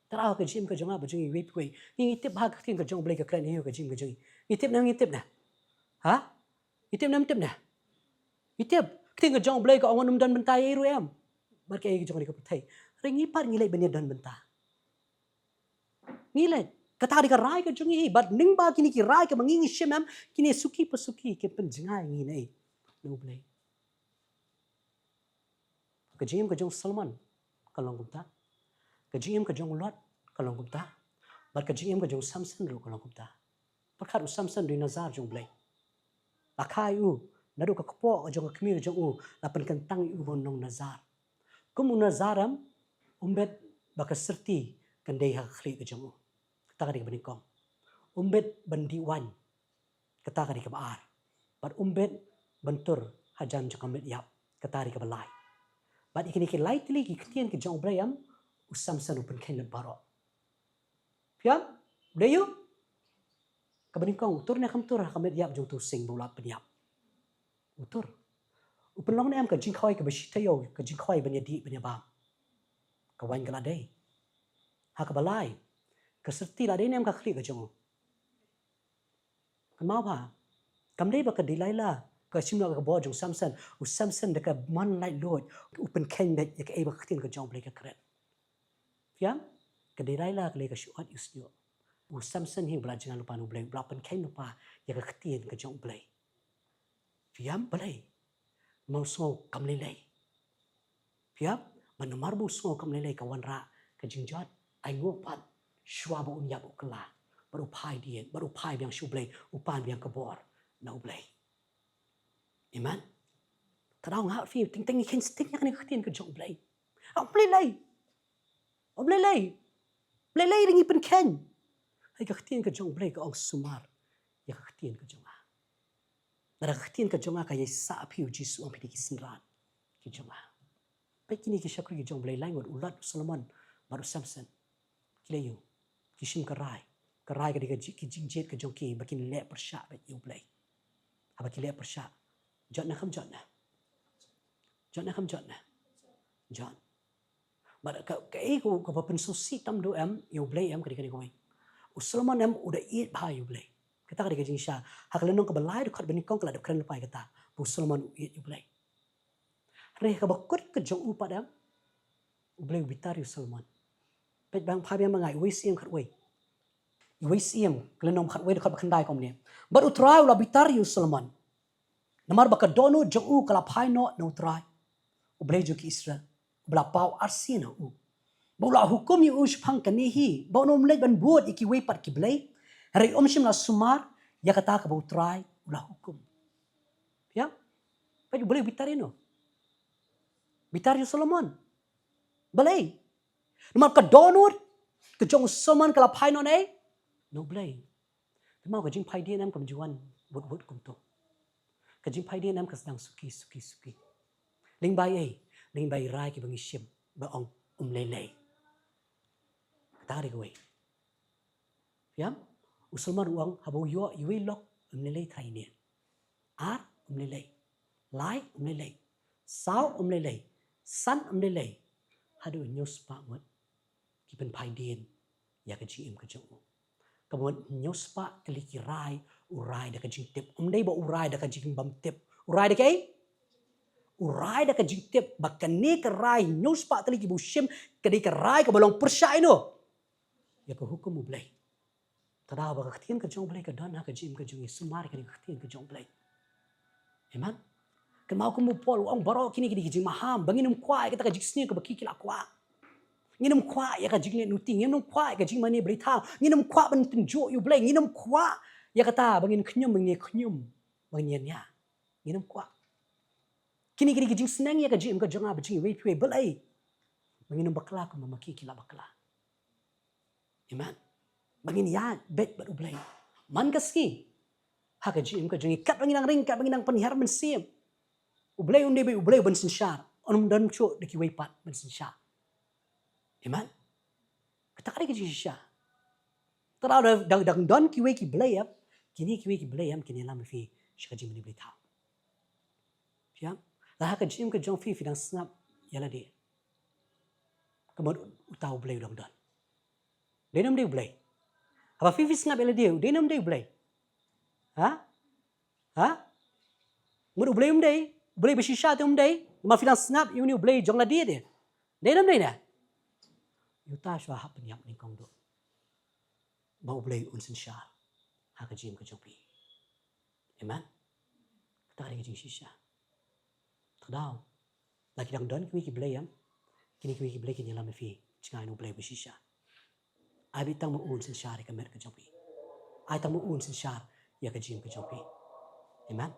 Tang ha ka jingim ka jong nga bad jong iwei pa iwei, ngi, ngi tip ba ka ktien ka jong U Blei ka kren ïa ka jingim ka jong ngi. Ngi tip ne, ngi tip ne? Ha? Ngi tip ne, ngi tip ne? Ngi tip. Ka ktien ka jong U Blei ka ong wat nym don bynta ei ruh em bad kaei ka jong kane ka pyrthei. Hynrei ngi pat ngi leit ban ïadon bynta. Ngi leit. Kata ka dei ka rai ka jong ngi hi. Bad lyngba kine ki rai kaba ngi, ngi shim em, kine suki pa suki kin pynjngai ïa ngi na ei? Na U Blei. Ka jingim ka jong u Solomon ka long kumta. Ka jingim ka jong u Lot ka long kumta. Bad ka jingim ka jong u Samson ruh ka long kumta. Pyrkhat, u Samson u dei u Nazar jong U Blei. La kha ïa u naduh ka kpoh ka jong ka kmie ka jong u, la pynkyntang ïa u ban long Nazar. Kum u Nazar em, um bit ba ka syrti kan dei ha ka khlieh ka jong u. Kata ka dei kaba nyngkong. Um bit ban dih waiñ. Kata ka dei kaba ar. Bad um bit ban tur hajan jong ka met ïap. Kata ka dei kaba lai. Bad ïa kine ki lai tylli ki ktien ki jong U Blei em, u Samson u pynkheiñ lut baroh. Phi ïam? U dei u? Kaba nyngkong, u tur ne kam tur ha ka met ïap jong uto u sing ba u la pynïap? U tur. U pynlong ne em ka jingkhawai kaba shi taïew, ka jingkhawai ban ïadih ban ïabam? Ka waiñ ka la dei. Ha kaba lai, ka syrti la dei ne em ha ka khlieh ka jong u? Kynmaw bha. Kam dei ba ka Delilah ka shim noh ka bor jong u Samson, u Samson da ka mon laitluid u pynkheiñ beit ïa kaei ba ka ktien ka jong U Blei ka kren. Phi ïam? Ka Delilah ka lei ka shu ot ïa u shñiuh. U Samson hi uba la jngai lypa na U Blei, uba la pynkheiñ lypa ïa ka ktien ka jong U Blei. Phi ïam? Balei? Namar u sngew kam lei lei. Phi ïam? Bad namar ba u sngew kam lei lei ka wanrah ka jingjot, ainguh pat, shuwa ba un ïap u kylla, bad u phai dien, bad u phai biang sha U Blei, u pan biang ka bor na U Blei. Amen. Te dang nga phi, teng teng ngi kheiñ sting ïa kane ka ktien ka jong U Blei. Ym lei lei. Ym lei lei. Ym lei lei, ngi pynkheiñ. Hynrei ka ktien ka jong U Blei ka ong sumar ïa ka ktien ka jong nga. Lada ka ktien ka jong nga ka ïaisah ïa phi, u Jisu u ong phi dei ki synran ki jong nga. Peit kine ki shakri ki jong U Blei lai ngut, u Lot, u Solomon bad u Samson. Ki leh aïu? Ki shim ka rai. Ka rai ka dei ka ji-, ki jingjied ka jong ki ba kin leh pyrshah beit ïa U Blei. Haba ki leh pyrshah, jot ne kam jot ne? Jot ne kam jot ne? Jot. Bad ka, kaei ka, kaba pynsngewsih tam duh em ïa U Blei em, ka dei kane kawei. U Solomon em u da ïeit bha ïa U Blei. Kata ka dei ka jingshisha. Ha ka lynnong kaba lai dkhot ba nyngkong ka la dep kren lypa ïa kata, ba u Solomon u ïeit ïa U Blei. Hynrei ha kaba kut ka jong u pat em, U Blei u bitar ïa u Solomon. Peit biang, phai biang ma nga Iwei Syiem khatwei. Iwei Syiem, ka lynnong khatwei dkhot ba khyndai kumne: Bad U Trai u la bitar ïa u Solomon. Namar ba ka dohnud jong u ka la phai noh na U Trai, U Blei jong ki Israel, uba la paw arsien ha u, ba u la hukum ïa u shaphang kane hi, ba un ym leit ban bud ïa kiwei pat ki blei. Hynrei um shym la sumar ïa kata kaba U Trai u la hukum. Ïa? Peit, U Blei u bitar ïano? Bitar ïa u Solomon. Balei? Namar ka dohnud ka jong u Solomon ka la phai noh na ei? Na U Blei. Te mo, ka jingphai dien em kam ju wan wut wut kumto. Ka jingphai dien em ka sdang suki, suki, suki. Lyngba ei? Lyngba i rai kiba ngi shim ba ong ym lei lei. Kata ka dei kawei. Ïa? U Solomon u ong haba u ïoh iwei lok Ym lei lei trai ne. Ar, ym lei lei. Lai, ym lei lei. Saw, ym lei lei. San, ym lei lei. Haduh hynñiew spah ngut ki pynphai dien ïa ka jingim ka jong u. Ka mut hynñiew spah tylli ki rai, u rai da ka jingtip. Ym dei ba u rai da ka jingbymtip. U rai da kaei? U rai da ka jingtip ba kane ka rai hynñiew spah tylli kiba u shim ka dei ka rai kaba long pyrshah ïa no? Ïa ka hukum U Blei. Te da ba ka ktien ka jong U Blei ka don ha ka jingim ka jong ngi, sumar ïa kane ka ktien ka jong U Blei. Amen. Kynmaw kum u Paul u ong baroh kine ki dei ki jingmaham, ba ngin ym kwah ïa kata ka jingsniew kaba ki ki la kwah. Ngin ym kwah ïa ka jingleh nuti, ngin ym kwah ïa ka jingmane blei thaw, ngin ym kwah ban tynjuh ïa U Blei, ngin ym kwah ïa kata ba ngin khñium, ba ngin khñium, ba ngin ïa. Ngin ym kwah. Kine ki dei ki jingsneng ïa ka jingim ka jong nga bad jong iwei pa iwei, balei? Ba ngin ym bakla kumba ma ki ki la bakla. Amen. Ba ngin ïa beit bad U Blei man ka sngi. Ha ka jingim ka jong ngi, katba ngi nang ring, katba ngi nang pynhiar mynsiem, U Blei un dei ba U Blei ban synshar. Un ym don shuh da kiwei pat ban synshar. Amen. Kata ka dei ka jingshisha. Te da dang, dang don kiwei ki blei em, kine kiwei ki blei em kin ïalam ïa phi sha ka jingmane blei thaw. Phi ïa, la ha ka jingim ka jong phi, phi dang sngap ïa lade. Ka mut uta U Blei u dang don. Dei ne ym dei U Blei? Haba phi phi sngap ïa lade, dei ne ym dei U Blei? Ha? Ha? Mut U Blei um dei, U Blei ba shisha te um dei, namar phi dang sngap ïa une U Blei jong lade te. Dei ne ym dei ne? Ïa uta shuwa hap pynïap nyngkong duh. Ba U Blei un synshar ha ka jingim ka jong phi. Amen. Kata ka dei ka jingshisha. Te daw, la ki dang don kiwei ki blei em, kine kiwei ki blei kin ïalam ïa phi jngai na U Blei ba shisha. Ai beit tang ma u un synshar ïa ka met ka jong phi. Ai tang ma u un synshar ïa ka jingim ka jong phi. Amen.